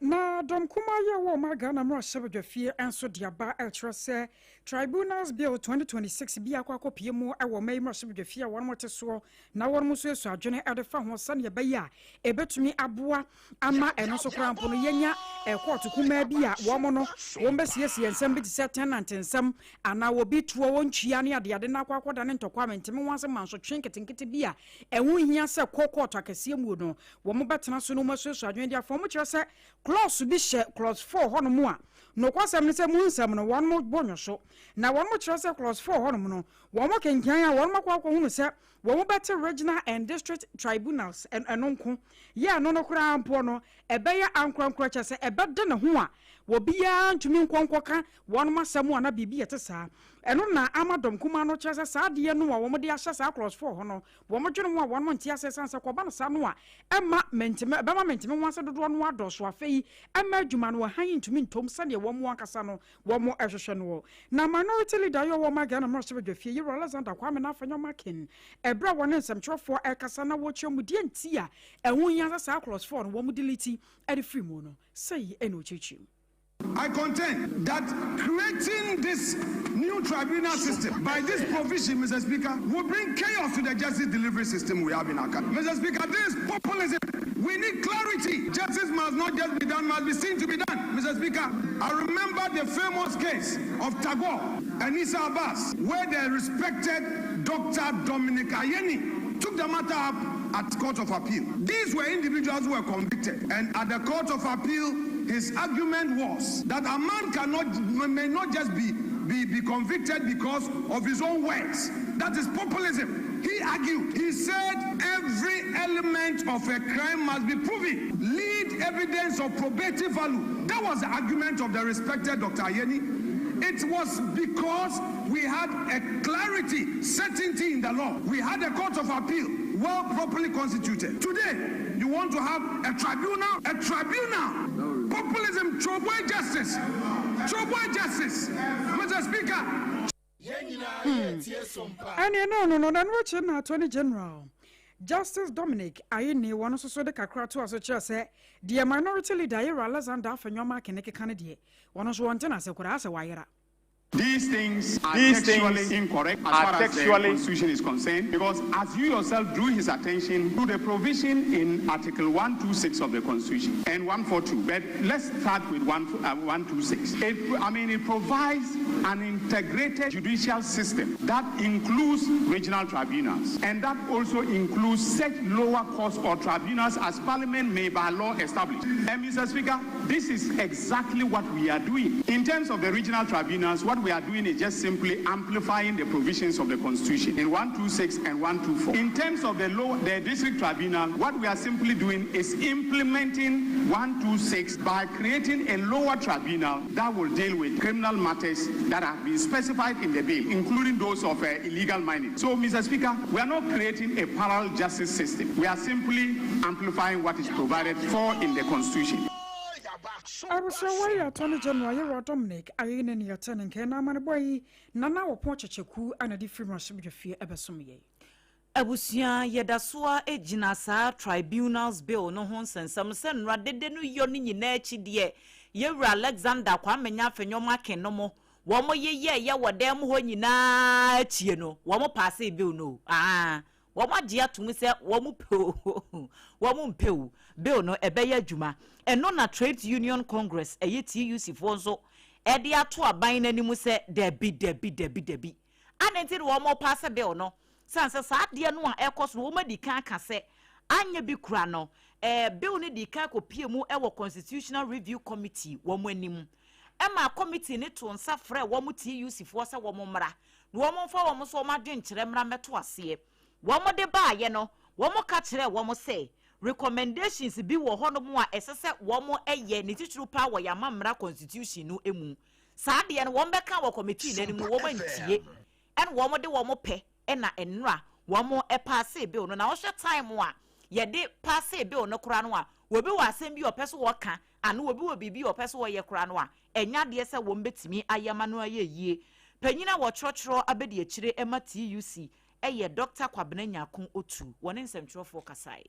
Na dɔm kumaa yi a ɛwɔ ɔman Ghana mmarahyɛbadwafie nso de aba rekyerɛ sɛ Tribunals Bill 2026 bi akɔ akɔpue mu wɔ ɔman yi mmarahyɛbadwafie a wɔn te soɔ na wɔn nso asua adwene de fa ho sɛdeɛ ɛbɛyɛ a ɛbɛtumi aboa ama ɛno nso koraa mpo no yɛnya kɔɔto kumaa bi a wɔn no wɔn bɛsiesie nsɛm bi te sɛ tenant nsɛm anaa obi toɔ wɔn twia ne adeade no akɔ akɔda ne ntɔkwa menteme ho ase mansotwe nketenkete bi a ɛho hia sɛ kɔ kɔɔto akɛseɛ mu no wɔbɛtena so na wɔasuasua adwene de afa. Wɔkyerɛ sɛ clause bi hyɛ clause 4 hɔnom a, nokwasɛm ne sɛ mu nsɛm no wɔbɔ nwo so. Na wɔkyerɛ sɛ clause 4 hɔnom no, wɔkenkan a wɔakɔ akɔhunu sɛ wɔbɛte regional and district tribunals ɛno nko. Yɛ ɛno no koraa mpo no, ɛbɛyɛ ankorankoro kyerɛ sɛ ɛbɛde ne ho a obiara ntumi nkɔ nkɔka wɔn asɛm anaa biribi a ɛte saa. Ɛno na ama dɔm kumaa no kyerɛ sɛ saa adeɛ no a wɔde ahyɛ saa clause 4 hɔ no, Wɔdwene ho a wɔn nte aseɛ ɛsiane sɛ kɔba no saa no a ɛma menteme ɛbɛma menteme ho ase dodoɔ no adɔɔso afei ɛma adwuma no hann ntumi ntom sɛdeɛ wɔn ankasa no wɔn hwehwɛ noɔ. Na Minority Leader yi a ɔwɔ ɔman Ghana mmarahyɛbadwafie Yewura Alexander Kwame Nafanyɔ Makin ɛberɛ a wɔne nsɛmtwerɛfoɔ ɛrekasa na wɔrekyerɛ mu deɛ nti a ɛho hia sɛ saa clause 4 no wɔn delete de firi mu no sei na ɔkyerɛkyerɛ mu. I contend that creating this new tribunal system by this provision, Mr. Speaker, will bring chaos to the justice delivery system we have in our country. Mr. Speaker, this is populism. We need clarity. Justice must not just be done, must be seen to be done. Mr. Speaker, I remember the famous case of Tagore and Issa Abbas, where the respected Dr. Dominic Ayeni took the matter up at Court of Appeal. These were individuals who were convicted, and at the Court of Appeal, his argument was that a man cannot may not just be, be, be convicted because of his own words. That is populism. He argued. He said every element of a crime must be proven. Lead evidence of probative value. That was the argument of the respected Dr. Ayeni. It was because we had a clarity, certainty in the law. We had a court of appeal, well properly constituted. Today, you want to have a tribunal? A tribunal! Populism, Chobwe justice. Chobwe justice. Mr. Speaker. Ɛne no no no na no akyi na Attorney General Justice Dominic Ayine wɔn nso so de kakra to aso kyerɛ sɛ deɛ Minority Leader Ayera Alexander Afenyo-Markin keka no deɛ wɔn nso wɔn ntena ase koraa sɛ wayera. These things are These textually things incorrect as far as the Constitution is concerned, because as you yourself drew his attention to the provision in Article 126 of the Constitution and 142, but let's start with 126. It, I mean, it provides an integrated judicial system that includes regional tribunals, and that also includes such lower courts or tribunals as Parliament may by law establish. And Mr. Speaker, this is exactly what we are doing. In terms of the regional tribunals, what we are doing is just simply amplifying the provisions of the Constitution in 126 and 124. In terms of the law, the district tribunal, what we are simply doing is implementing 126 by creating a lower tribunal that will deal with criminal matters that have been specified in the bill, including those of illegal mining. So, Mr. Speaker, we are not creating a parallel justice system. We are simply amplifying what is provided for in the Constitution. Abusua wɔyɛ Attorney General Yɛwura Dominic Ayine ne yɛte ne nkɛn na amanebɔ yi Nana Wɔpɔn Kyekyeku na de firi mmarahyɛbadwafie ɛbɛsom yɛn. Abusua, yɛda so ara gyina saa Tribunals Bill no ho nsɛnsɛm sɛ nnora dede no yɔ no nyinaa akyi deɛ, Yɛwura Alexander Kwame Nyafenyo Makin no mo, wɔn yeyɛɛyɛ wɔ dan mu hɔ nyinaa akyie no, wɔn paasee bill no o, aa, wɔn agye atom sɛ wɔn pɛ o, wɔn mpɛ o, bill no ɛbɛyɛ adwuma. Ɛno na Trades Union Congress, ɛyɛ TUC foɔ nso, ɛde ato aban no anim sɛ dabi, dabi, dabi, dabi. Adɛn nti na wɔrepaase bill no? Sane sɛ saa adeɛ no a ɛrekɔ so no, wɔadi kan aka sɛ anyɛ bi kora no, eh, bill no dii kan kɔpie mu wɔ Constitutional Review Committee wɔn anim. Ɛmaa committee no too nsa frɛɛ wɔn TUC foɔ sɛ wɔn mmra na wɔn mfa wɔn nso wɔn adwenkyerɛ mmra mmɛto aseɛ. Wɔn de baeɛ no, wɔn ka kyerɛɛ wɔn sɛ, Recommendations bi wɔ hɔnom a ɛsɛ sɛ wɔn yɛ ne titiriw paa wɔ yɛn amammerɛ constitution no mu. Saa adeɛ no wɔn bɛka wɔ committee n'anim no, wɔn antie, ɛna wɔn de wɔn pɛ ɛna nnora wɔn pass bill no. Na wɔhwɛ time a yɛde pass bill no koraa no a, obi wɔ asɛm bi a ɔpɛ so wɔka ano, obi wɔ biribi a ɔpɛ so wɔyɛ koraa no a, ɛnya adeɛ sɛ wɔn bɛtumi ayɛ ama no ayɛ yie. Panyin a wɔtwerɛtwerɛ abɛdi akyire ɛma TUC ɛyɛ Dr. Kwabena Nyako Otu, wɔne nsɛmtwerɛfoɔ kasae.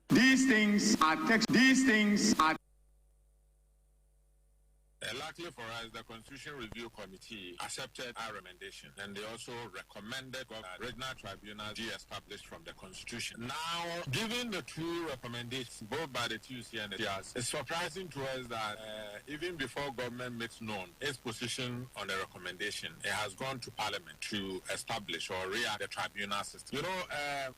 These things are text. These things are. Luckily for us, the Constitution Review Committee accepted our recommendation, and they also recommended that regional tribunals be established from the Constitution. Now, given the two recommendations, both by the TUC and the TRC, it's surprising to us that even before government makes known its position on the recommendation, it has gone to Parliament to establish or react the tribunal system.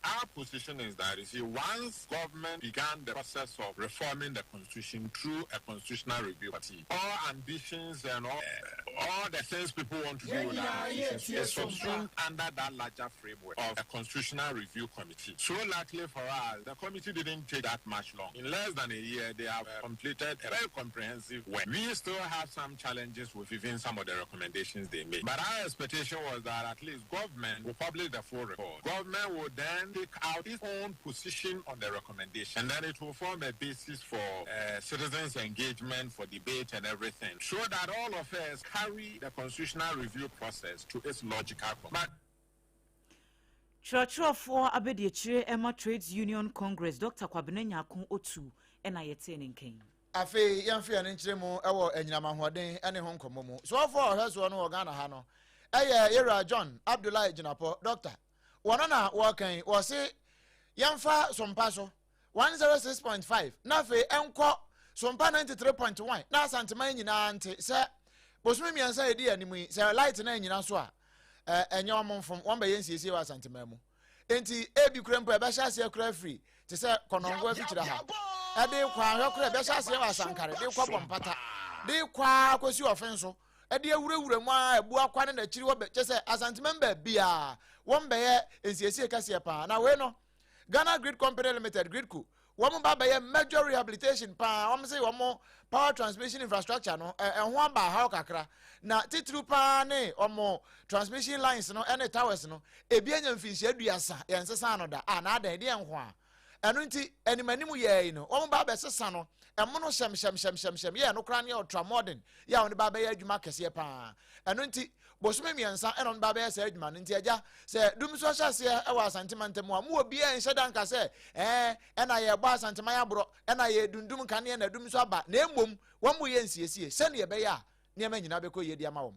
Our position is that, you see, once government began the process of reforming the Constitution through a constitutional review committee, all ambitions and all the things people want to do with that constitution is subsumed under that larger framework of a constitutional review committee. So luckily for us, the committee didn't take that much long. In less than a year, they have completed a very comprehensive work. We still have some challenges with even some of the recommendations they made. But our expectation was that at least government will publish the full report. Government will then take out its own position on the recommendation, and then it will form a basis for citizens' engagement, for debate and everything, so that all of us carry the constitutional review process to its logical conclusion. Twerɛtwerɛfoɔ abɛdi akyire ɛma Trades Union Congress, Dr. Kwabena Nyako Otu, ɛna yɛtee ne nkɛn. Afei yɛmfa yɛn nkyerɛ mu ɛwɔ anyinam ahoɔden ne ho nkɔmmɔ mu. Soafoɔ a ɔhwɛ soɔ no wɔ Ghana ha no ɛyɛ yɛwura John Abdullahi Jinapor, doctor. Wɔno na wɔkan wɔse yɛmfa Sompa so 106.5 na afei ɛnkɔ Sompa 93.1 na Asanteman nyinaa nte sɛ bosome 3 a ɛdi anim yi, sɛ light no anyina so a, ɛnyɛ wɔn mfom. Wɔn bɛyɛ nsiesie wɔ Asanteman mu, nti ebi kura mpo ɛbɛhyɛ aseɛ kura afiri te sɛ Kɔnɔngo afikyire ha, ɛde kɔ ahwɛ kora ɛbɛhyɛ aseɛ wɔ Asankare de kɔ Bɔmpata de kɔ akɔsi Ɔfen so, ɛde awurawura mu a ɛbu akwa ne n'akyiri wɔ kyɛ sɛ Asanteman baabiara wɔn bɛyɛ nsiesie kɛseɛ paa. Na wei no, Ghana Grid Company Limited, GRIDCo, wɔn ba bɛyɛ major rehabilitation paa. Wɔn sɛ wɔn power transmission infrastructure no ɛho aba ahaw kakra, na titiriw paa ne wɔn transmission lines no ɛne towers no, ebi anya mfinhyia 30 yɛn sesa no da a na adan deɛ nko a ɛno nti anim anim yɛ yi no, wɔn ba bɛsesa no ɛmono hyɛm hyɛm hyɛm hyɛm hyɛm yɛ no koraa ne ultra modern yɛ a wɔn ba bɛyɛ adwuma kɛseɛ paa. Ɛno nti bosome 3 ɛna wɔn ba bɛyɛ saa adwuma no. Nti agya sɛ dum so ahyɛ aseɛ ɛwɔ Asantema ntam a, mu wɔ biara nhyɛ da nka sɛ ɛna yɛbɔ Asantema yɛ aborɔ ɛna yɛ dundum nkaneɛ na dum so aba, na emom wɔn mo yɛ nsiesie sɛnea ɛbɛyɛ a nneɛma nyinaa bɛkɔ yie de ama wɔn.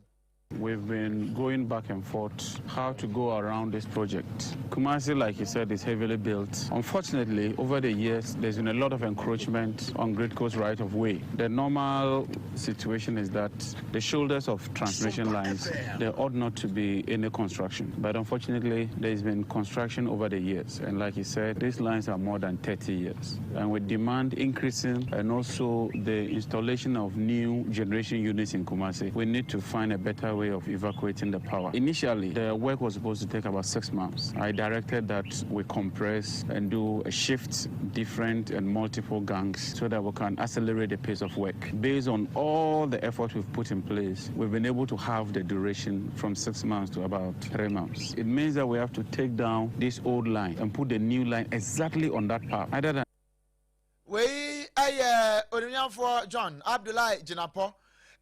We've been going back and forth how to go around this project. Kumasi, like you said, is heavily built. Unfortunately, over the years, there's been a lot of encroachment on GRIDCo's right of way. The normal situation is that the shoulders of transmission lines, there ought not to be any construction. But unfortunately, there's been construction over the years. And like you said, these lines are more than 30 years. And with demand increasing and also the installation of new generation units in Kumasi, we need to find a better way of evacuating the power. Initially, the work was supposed to take about 6 months. I directed that we compress and do a shift, different and multiple gangs, so that we can accelerate the pace of work. Based on all the effort we've put in place, we've been able to halve the duration from 6 months to about 3 months. It means that we have to take down this old line and put the new line exactly on that path. Either than Wei ɛyɛ onimnyamfoɔ John Abdullahi Jinapor.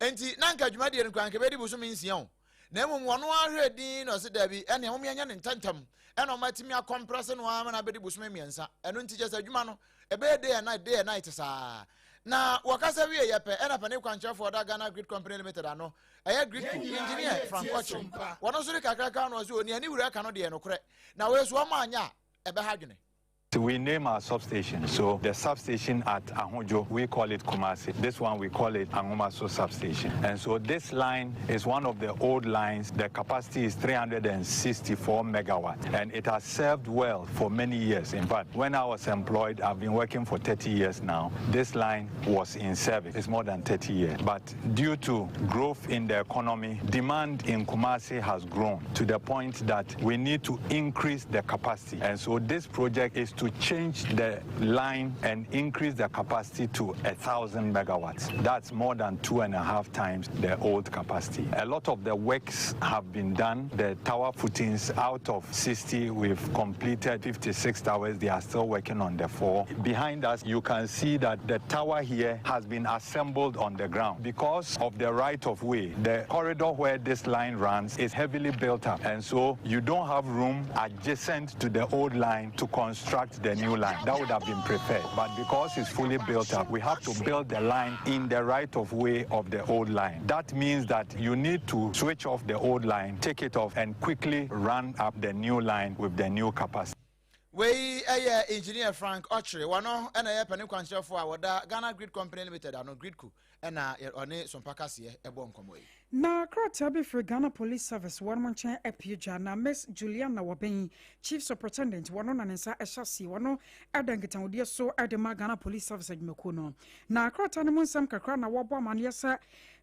Nti na nka dwumadie no kora nka bɛdi bosome 6 o, na mmom wɔno ahwɛ din na ɔse daabi, ɛnea wɔn yɛnyɛ ne ntɛntɛm, ɛna wɔn atumi acompress no ama na abɛdi bosome 3. Ɛno nti kyɛ sɛ adwuma no ɛbɛyɛ day and night, day and night saa. Na wɔkasa wie yɛ pɛ, ɛna panin kwankyerɛfoɔ da Ghana Grid Company Limited ano, ɛyɛ GRIDCo, Engineer Frank Ɔkyere, wɔn nso de kakraka no ɔsɛ oni ani wura ka no deɛ nokorɛ na wɔyɛ so wɔn anya a ɛbɛha dwene. We name our substation. So the substation at Ahodwo, we call it Kumasi. This one, we call it Anwomaso substation. And so this line is one of the old lines. The capacity is 364 megawatt. And it has served well for many years. In fact, when I was employed, I've been working for 30 years now. This line was in service. It's more than 30 years. But due to growth in the economy, demand in Kumasi has grown to the point that we need to increase the capacity. And so this project is to to change the line and increase the capacity to 1,000 megawatts. That's more than 2.5 times the old capacity. A lot of the works have been done. The tower footings, out of 60, we've completed 56 towers. They are still working on the 4. Behind us, you can see that the tower here has been assembled on the ground. Because of the right of way, the corridor where this line runs is heavily built up. And so you don't have room adjacent to the old line to construct the new line. That would have been preferred. But because it's fully built up, we have to build the line in the right of way of the old line. That means that you need to switch off the old line, take it off, and quickly run up the new line with the new capacity. Wei yɛ Engineer Frank Ɔkyere, wɔno na ɛyɛ panin kwankyerɛfoɔ a wɔda Ghana Grid Company Limited ano, GRIDCo, ɛna ɔne Sompa Kaseɛ ɛbɔ nkɔmmɔ yi. Na krataa bi firi Ghana Police Service wɔnom nkyɛn apue dwa na Miss Juliana Wɔbɛn, Chief Superintendent, wɔno na ne nsa ɛhyɛ aseɛ, wɔno ɛda nkitahodie so de ma Ghana Police Service adwumakuo no. Na krataa no mu nsɛm kakra na wɔbɔ amaneɛ sɛ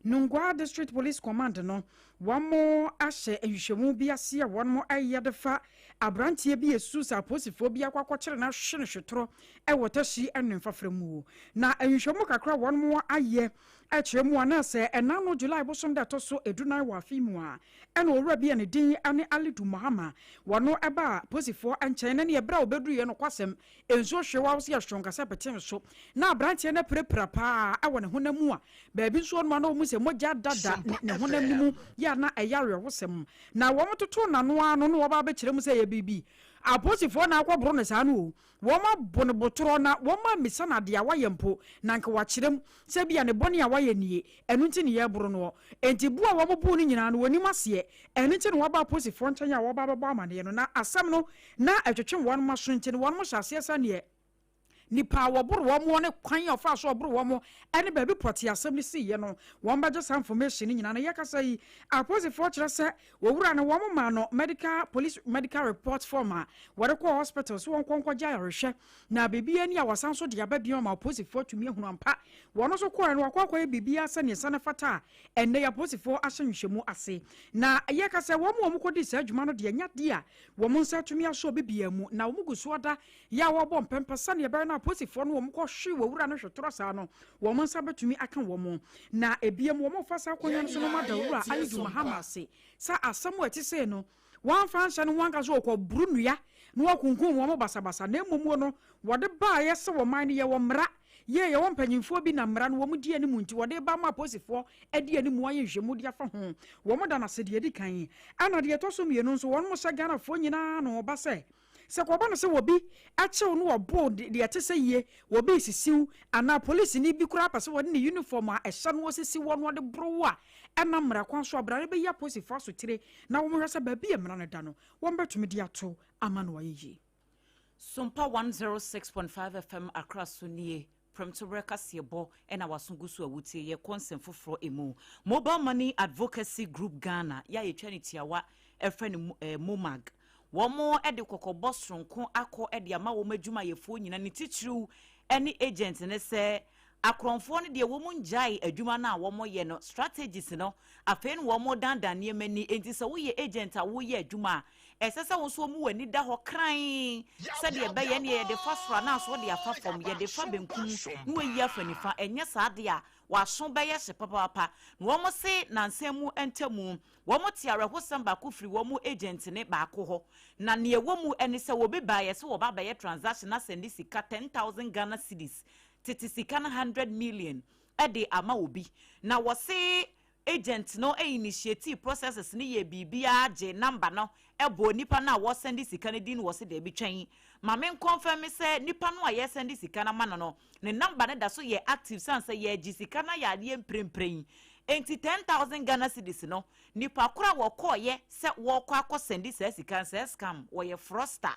Nungua District Police Command no wɔn ahyɛ nhwehwɛmu bi ase a wɔn ɛyɛ de fa aberanteɛ bi a ɛsusu sɛ apolisifoɔ bi akɔ akɔkyere no ahwe no hwetorɔ wɔ Teshie ne Mfafra mu. Na nhwehwɛmu kakra a wɔn ayɛ kyerɛ mu a na sɛ ɛna no July bosom da ɛtɔ so 14 wɔ afe yi mu a ɛna owura bi a ne din ne Alidu Mahama wɔno ɛbaa apolisifoɔ nkyɛn na neɛ berɛ a ɔbɛduruiɛ nokwasɛm nsuo hwee wa wo sɛ yɛhwɛ nkasa pete so na aberanteɛ no apirapira paa wɔ ne honam mu a baabi nso ɔnom a na wɔhu sɛ mogya dada ne honam no mu yɛ a na ɛyɛ awerɛhosɛm. Na wɔtotoo n'ano ara no na wɔba abɛkyerɛ mu sɛ ɛyɛ biribi. Apolisifoɔ na akɔboro no saa no o. Wɔabo no botorɔ na wɔammisa no adeɛ a wayɛ mpo, na anka wakyerɛ mu sɛ ebia ne bɔne a wayɛ nie, ɛno nti ne yɛreboro noɔ. Enti bu a wɔbuu no nyinaa no, wɔnnim aseɛ. Ɛno nti na wɔaba apolisifoɔ nkyɛn a wɔreba abɛbɔ amaneɛ no. Na asɛm no na ɛtwetwe wɔn aso nti no, wɔhyɛ aseɛ sɛ neɛ Nnipa a wɔboro wɔn ne kwan a wɔfaa so wɔboro wɔn ne baabi pɔtee asɛm no siiɛ no, wɔbɛgye saa information no nyinaa. Na yɛkasa yi, apolisifoɔ kyerɛ sɛ wɔwura no, wɔn maa no medical police medical report form a wɔde kɔɔ hospital so wɔnkɔ nkɔgye ayarehwɛ. Na biribiara ni a wɔsan so de aba bio ama apolisifoɔ atumi ahunu ampa. Wɔn nso kɔɛ no, wɔakɔ akɔyɛ biribiara sɛdeɛ nsa no fata a ɛnnɛ yi apolisifoɔ ahyɛ nhwehwɛmu ase. Na yɛkasa wɔn a wɔkɔdii saa adwuma no deɛ, ɛnyɛ adeɛ a wɔn nsa atumi asɔ obi biara mu, na wɔgu so ada Yɛ a wɔbɔ mpɛmpɛ sɛnea ɛbɛyɛ na apolisifoɔ no wɔn kɔhwe wɔ wura no hwetorɔ saa no, wɔn nsa bɛtumi aka wɔn. Na ebiem, wɔrefa saa akonnwa no so no ma da Owura Alidu Mahama ase sɛ asɛm a ɛte sei no, wɔamfa anhyɛ ne ho anka sɛ ɔkɔboro nnua na wakunkum wɔn basabasa, na mmom no, wɔde baeɛ sɛ ɔman no yɛwɔ mmara, yie yɛwɔ mpanyimfoɔ bi na mmara no wɔn di anim nti wɔde ba ma apolisifoɔ adi anim ayɛ nhwehwɛmu de afa ho. Wɔn da no ase deɛ ɛdi kan. Ɛna deɛ ɛtɔ so mmienu nso, wɔn hyɛ Ghanafoɔ nyinaa no ba sɛ Sɛ kɔba no sɛ obi kye wo na wɔbo wo deɛ ɛte sɛ yie, obi resisi wo, anaa polisini bi koraa pɛ sɛ ɔde ne uniform a ɛhyɛ no sisi woɔ na ɔde boro wo a, ɛnam mmara kwan so a, bra na bɛyi apolisifoɔ asotire na wɔhwɛ sɛ baabi a mmara no da no, wɔbɛtumi de ato ama no ayɛ yie. Sompa 106.5 FM Accra so nie, Prɛmtoberɛ kaseɛbɔ na w'aso gu so a wotie. Yɛkɔ nsɛm foforɔ mu. Mobile Money Advocacy Group Ghana, yɛ a yɛtwa no tiawa frɛ no MOMAG, wɔn de kɔkɔbɔ soronko akɔ de ama wɔn adwumayɛfoɔ nyinaa, ne titiriw ne agent no sɛ akorɔmfoɔ no deɛ wɔn ngyae adwuma no a wɔyɛ no, strategies no, afei na wɔn dandan nneɛma ni. Enti sɛ woyɛ agent a woyɛ adwuma a, Ɛsɛ sɛ wo nso wɔma w'ani da hɔ krann sɛdeɛ ɛbɛyɛ ɛnneɛ yɛde fa soro anaa nso wode afa fam, yɛde fa benkum na woayi afa nifa, ɛnyɛ saa deɛ a, w'aso bɛyɛ hye papaapa. Na wɔn se nansa mu ntamu, wɔn te awerɛhosɛm baako firi wɔn agent no baako hɔ, na nea ɛwɔ mu ne sɛ obi baeɛ sɛ wɔba abɛyɛ transaction asɛnde sika 10,000 Ghana cedis, tete sika no 100 million, de ama obi. Na wɔse Agent no initiatee processes no yɛɛ biribiara gyee number no bɔɔ nipa no a wɔresɛnde sika no din no wɔse daabi twɛn ma me nconfirme sɛ nipa no a yɛresɛnde sika no ama no no ne number no da so yɛ active sane sɛ yɛregye sika no ayɛ adeɛ mprempren enti 10,000 Ghana cedis no nipa koro a wɔkɔɔyɛ sɛ wɔrekɔ akɔ sɛnde saa sika no sɛ scam wɔyɛ fraudster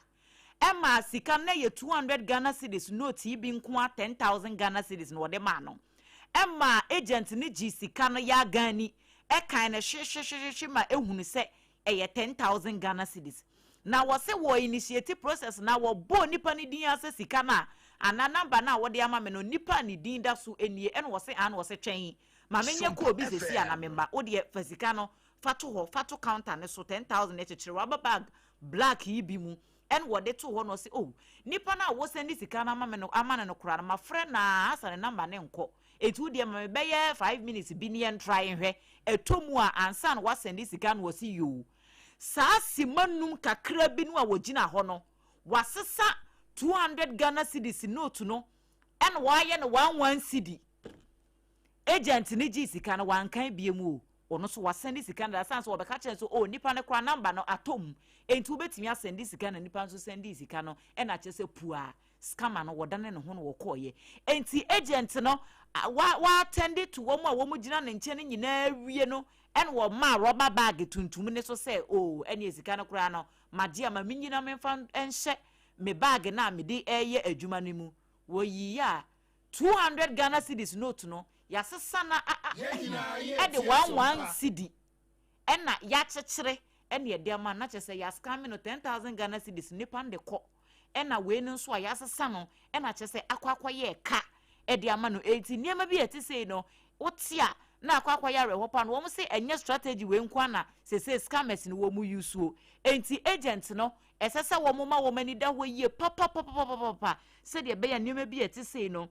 ɛmaa sika no na ɛyɛ 200 Ghana cedis note yi bi nko ara 10,000 Ghana cedis na wɔde maa no. Ɛmaa agent no gyee sika no yaa Gani ɛkan no hwehwehwehwe ma ɛhunu sɛ ɛyɛ 10,000 Ghana cedis. Na wɔse wɔ initiate process no a wɔbɔɔ nipa no din ara sɛ sika no a anaa number no a wode ama me no nipa a ne din da so nie ɛna wɔse aane wɔse twɛn ma menyɛ call bi sɛsi a na memma wodeɛ fa sika no fa to hɔ fa to counter no so 10,000 no kyekyere rubber bag black yi bi mu. Ɛna wɔde too hɔ na ɔse, oh, nipa no a wosɛnde sika no ama me no, ama no no koraa no, mafrɛ no a, asa ne number no nkɔ. Enti wo deɛ ma me bɛyɛ 5 minutes bi ne yɛntrae nhwɛ. Ɛtɔ mu a, ansa na wasɛnde sika no, ɔse yoo. Saa sima num kakra bi no a wɔgyina hɔ no, wasesa 200 Ghana cedis note no, ɛna wɔayɛ no 1 1 cedi. Agent ne gye sika no, wankan bie mu o. Ɔno nso wasɛnde sika no da san so wɔbɛka kyerɛ nso, oh, nipa no kora number no atɔ mu, enti wobɛtumi asɛnde sika. Na nipa nso sɛnde sika no, ɛna kyerɛ sɛ pua scammer no wɔdane ne ho no wɔkɔɔyɛ. Enti agent no wa waattend to wɔn a wɔn gyina ne nkyɛn no nyinaa wie no, ɛna wɔmaa rubber bag tuntum ne so sɛ, oh, ɛne sika no koraa no magye ama me nyina, memfa nhyɛ me bag na mede ɛyɛ adwuma no mu. Wɔyi a 200 Ghana cedis note no, yɛasesa na ɛde 1 1 cedi ɛna yɛakyekyere ɛna yɛde ama na kyerɛ sɛ yɛascam no 10,000 Ghana cedis. Nipa no de kɔ, ɛna wei no nso a yɛasesa no, ɛna kyerɛ sɛ akɔ akɔyɛ ɛka ɛde ama no. Eti nneɛma bi a ɛte sei no, wote a, na akɔ akɔyɛ awerɛhɔ pa no. Wɔn sɛ ɛnyɛ strategy wei nko ana sese scammers no wɔn use o. Enti agent no, ɛsɛ sɛ wɔn ma wɔn ani da hɔ yie papapapapapa sɛdeɛ ɛbɛyɛ nneɛma bi a ɛte sei no,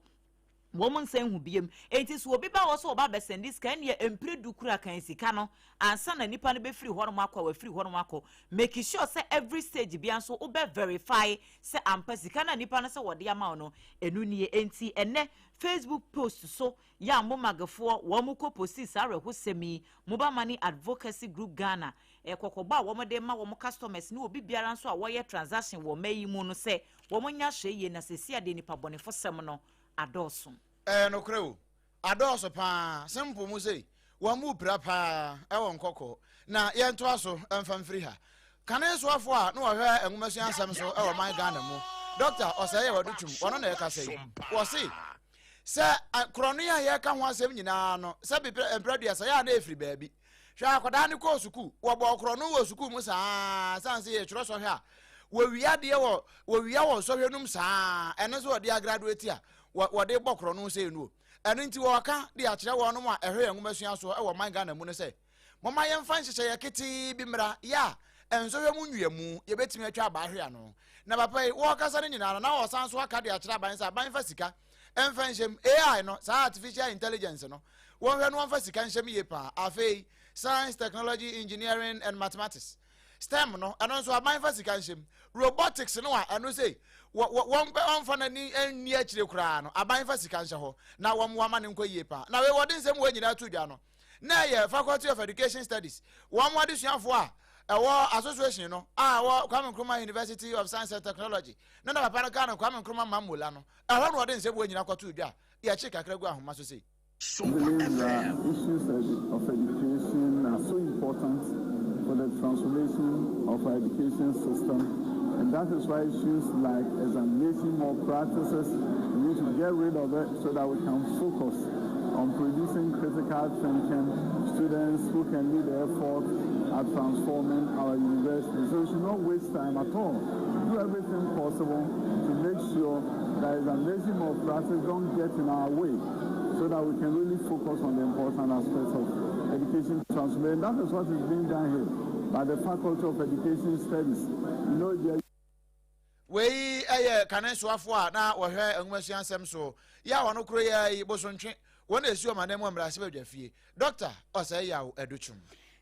wɔn nsa nhu biem. Enti so obi ba wɔ so ɔba abɛsɛnde sika, ɛneɛ mpere du kura kan sika no ansa na nipa no bɛfiri hɔnom akɔ a wafiri hɔnom akɔ. Make sure sɛ every stage bia nso wobɛ verify sɛ ampa sika na nipa no sɛ wɔde ama wo no, ɛno nie. Enti ɛnɛ Facebook post so yɛ a momagefoɔ wɔn kɔ post saa awerɛhosɛm yi, Mobile Money Advocacy Group Ghana, ɛkɔkɔbɔ a wɔn de ma wɔn customers ne obi biara nso a wɔyɛ transaction wɔ mma yi mu no sɛ wɔn nya hwɛ yie na sɛsi adeɛ nipa bɔnefo sɛm no adɔɔso. Ɛyɛ nokorɛ o, adɔɔso paa. Simple mu sei wɔn mu pira paa ɛwɔ Nkɔkɔɔ. Na yɛntoa so mfa mfiri ha. Kane soafoɔ a na wɔhwɛ nwomasua nsɛm so ɛwɔ man Ghana mu, Dr Osei Yaw Adutwum, wɔno na ɛkasa yi. Wɔse sɛ korɔno a yɛka ho asɛm nyinaa no, sɛ mprɛduasa yɛ a na ɛfiri baabi. Hwɛ, akwadaa no kɔɔ sukuu, wɔbɔ korɔno wɔ sukuu mu saa, san sɛ yɛtwerɛ sɔhwɛ a, wɔwia deɛ wɔ wɔwia wɔ sɔhwɛ nom saa. Ɛno nso wɔde agraduate a wɔde bɔ korɔno sɛ no. Ɛno nti wɔka de akyerɛ wɔnom a ɛhwɛ yɛn nwomasua soɔ ɛwɔ man Ghana mu no sɛ mɔma yɛmfa nhyehyɛeɛ ketee bi mmra yɛ a nsɔhwɛ mu nwiamu yɛbɛtumi atwa abaa hwe ano. Na papa yi wɔrekasa no nyinaa no, na wɔsan so aka de akyerɛ aban sɛ aban fa sika ɛmfa nhyɛm AI no, saa artificial intelligence no, wɔnhwɛ no wɔmfa sika nhyɛm yie paa. Afei science, technology, engineering and mathematics, STEM no, ɛno nso aban fa sika nhyɛm. Robotics no a ɛno sɛ wɔn wɔmfa n'ani nni akyire koraa no, aban fa sika nhyɛ hɔ na wɔn wɔama ne nkɔ yie paa. Na wei wɔde nsɛm wɔ nyinaa to dwa no, na ɛyɛ Faculty of Education Studies wɔn adesuafoɔ a ɛwɔ association no a ɛwɔ Kwame Nkrumah University of Science and Technology na papa no kaa no Kwame Nkrumah Mammola no, ɛhɔ na wɔde nsɛm wɔ nyinaa kɔto dwa. Yɛkye kakra gu ahoma so sei. Believe that issues of education are so important for the transformation of our education system. And that is why issues like examination malpractices, we need to get rid of it so that we can focus on producing critical thinking students who can lead the effort at transforming our university. So we should not waste time at all. Do everything possible to make sure that examination malpractice don't get in our way, so that we can really focus on the important aspects of education transformation. That is what is being done here by the Faculty of Education Studies. Wei ɛyɛ kane soafoɔ a na wɔhwɛ nwomasua nsɛm so yɛ a wɔno koro yɛ yi Bosontwe wɔn na esi ɔman mu mmarahyɛbadwa fie, Dr Osei Yaw Adutwum.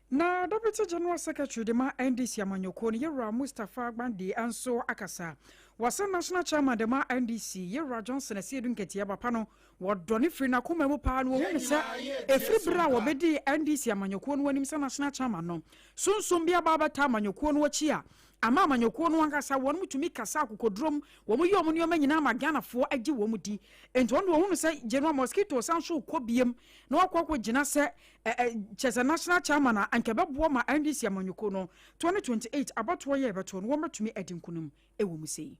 Na Deputy General Secretary de ma NDC amanyɔkuo no, Yɛwura Mustapha Gbande, nso akasa. Wɔsɛ National Chairman de ma NDC, Yɛwura Johnson Asiedu Nketia, papa no wɔdɔ ne firi n'akoma mu paa no. Wɔhu ne sɛ ɛfiri berɛ a wɔbɛdii NDC amanyɔkuo no anim sɛ National Chairman no, sunsun bi aba abɛta amanyɔkuo no akyi a ama amanyɔkuo no ankasa wɔn mu tumi kasa akokodurom, wɔn yi wɔn nneɛma nyinaa ma Ghanafoɔ agye wɔn di. Nti wɔn de wɔn hu sɛ General Mosquito san so kɔ biem na wakɔ akɔ gyina sɛ ɛ kyɛ sɛ National Chairman a anka ɛbɛboa ma NDC amanyɔkuo no 2028 abatoɔ yɛ ɛbɛto no, wɔn bɛtumi adi nkunim ɛwɔ mu sei.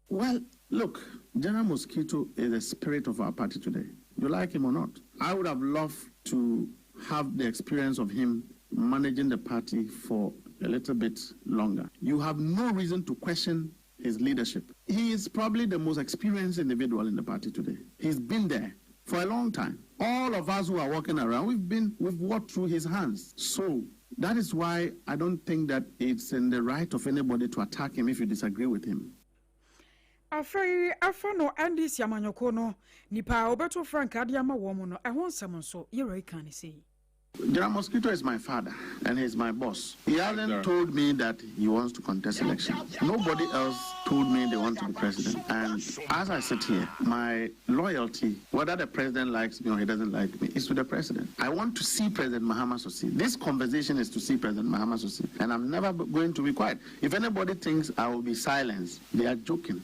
Well, look, General Mosquito is the spirit of our party today. You like him or not. I would have loved to have the experience of him managing the party for a little bit longer. You have no reason to question his leadership. He is probably the most experienced individual in the party today. He's been there for a long time. All of us who are walking around, we've walked through his hands. So That is why I don't think that it's in the right of anybody to attack him if you disagree with him. Afei ɛfa no NDC amanyɔkuo no nipa a ɔbɛto frankaa de ama wɔn no ɛho nsɛm nso Yɛwura yi kaa no sei. General Mosquito is my father and he's my boss. He hasn't told me that he wants to contest election. Nobody else told me they want to be president. And as I sit here, my loyalty, whether the president likes me or he doesn't like me, is to the president. I want to see President Mahama succeed. This conversation is to see President Mahama succeed. And I'm never going to be quiet. If anybody thinks I will be silenced, they are joking.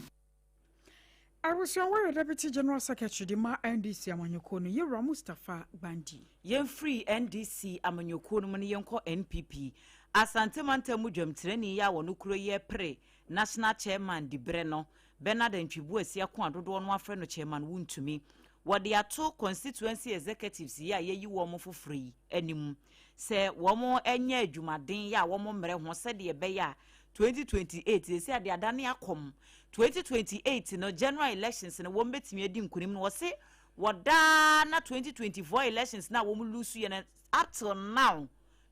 Abusua wɔyɛ Deputy General Secretary de ma NDC amanyɔkuo no, Yewura Mustapha Gbandi. Yɛmfiri NDC amanyɔkuo no mu no yɛnkɔ NPP. Asante mantam mu dwamtirani yi a wɔn kuro yi repere National Chairman diberɛ no, Bernard Antwi Boasiako a dodoɔ no afrɛ no Chairman Wontumi. Wɔde ato Constituency Executives yi a yɛayi wɔn foforɔ yi anim sɛ wɔn nyɛ adwumaden yɛ a wɔn mmerɛ ho sɛdeɛ ɛbɛyɛ a 2028 seesei a deɛ adane akɔm 2028 no general elections no wɔn bɛtumi adi nkunim no wɔse wɔdaa na 2024 elections no a wɔn lose yɛ no up till now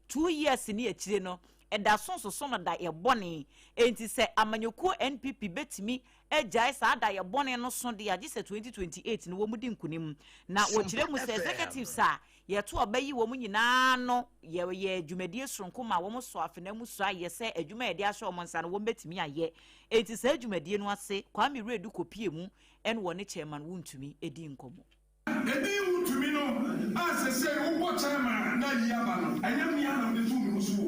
2 years ne akyire no ɛda so nsoso no da yɛ bɔne. Enti sɛ amanyɔkuo NPP bɛtumi agyae saa da yɛ bɔne no so de agye sɛ 2028 no wɔn di nkunim. Na wɔkyerɛ mu sɛ executives a yɛto ɔbɛyi wɔn nyinaa no yɛyɛ dwumadie soronko ma wɔn so afena mu so ayɛ sɛ adwuma yɛde ahyɛ wɔn nsa no wɔn bɛtumi ayɛ. Enti saa dwumadie no ase Kwame Redu kɔpie mu ɛne wɔne Chairman Wontumi edi nkɔmmɔ. Ebi Wontumi no a sese wobɔ chairman na yi aba no, ɛnyɛ mmea na mede to mu so o,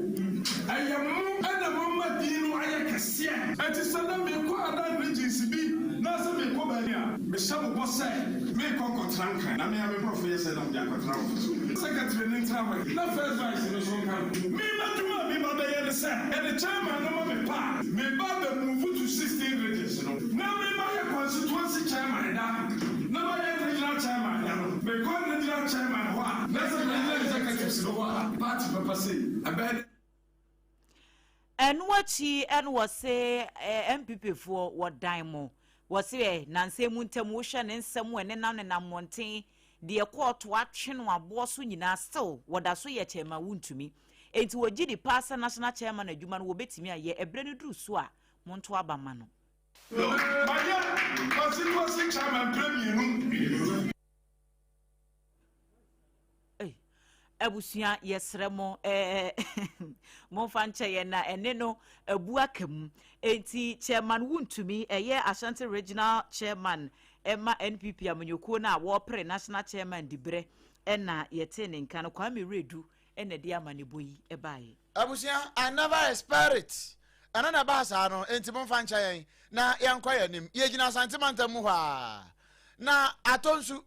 ɛyɛ mo ɛna mama din no ayɛ kɛseɛ. Ɛti sɛ na mekɔ other regions bi na sɛ mekɔ baabi a, mehyɛ mo bɔ sɛ mekɔ nkɔtena Nkran na mea me nkurɔfo yɛ sɛ na mede akɔtena office secretary ne ntena hɔ na first vice no so nka no. Mema dwuma a meba bɛyɛ ne sɛ yɛde chairman no ma me pa a, meba bɛ move to 16 regions no na mema yɛ constituency chairman da na mayɛ regional chairman da no. Mekɔ regional chairman hɔ a na sɛ regional executives no hɔ a, party papa sei ɛbɛyɛ. Ɛno akyi ɛno wɔ se NPP foɔ wɔdan mo wɔ se ɛ nansa mu ntam wohwɛ ne nsɛm ɛnenam nenam mmɔnten deɛ kɔɔto atwe no aboɔ so nyinaa, still wɔda so yɛ Chairman Wontumi. Enti wɔgye di paa sɛ national chairman adwuma no wɔbɛtumi ayɛ. Ɛberɛ no duru so a, monto aba ma no. Mayɛ constituency chairman pɛ mmienu. Abusua, yɛsrɛ mo momfa nkyɛ yɛn na ɛne no abu aka mu. Enti Chairman Wontumi ɛyɛ Ashanti Regional Chairman ɛma NPP amanyɔkuo no a wɔrepere national chairman diberɛ ɛna yɛte ne nka no. Kwame Redu ɛna de ama ne bɔ yi ɛbaeɛ. Abusua, I never expect it. Ɛno na ɛbaa saa no, enti momfa nkyɛ yɛn na yɛnkɔ yɛn anim. Yɛgyina Asante mantam mu hɔ a na atɔ nsu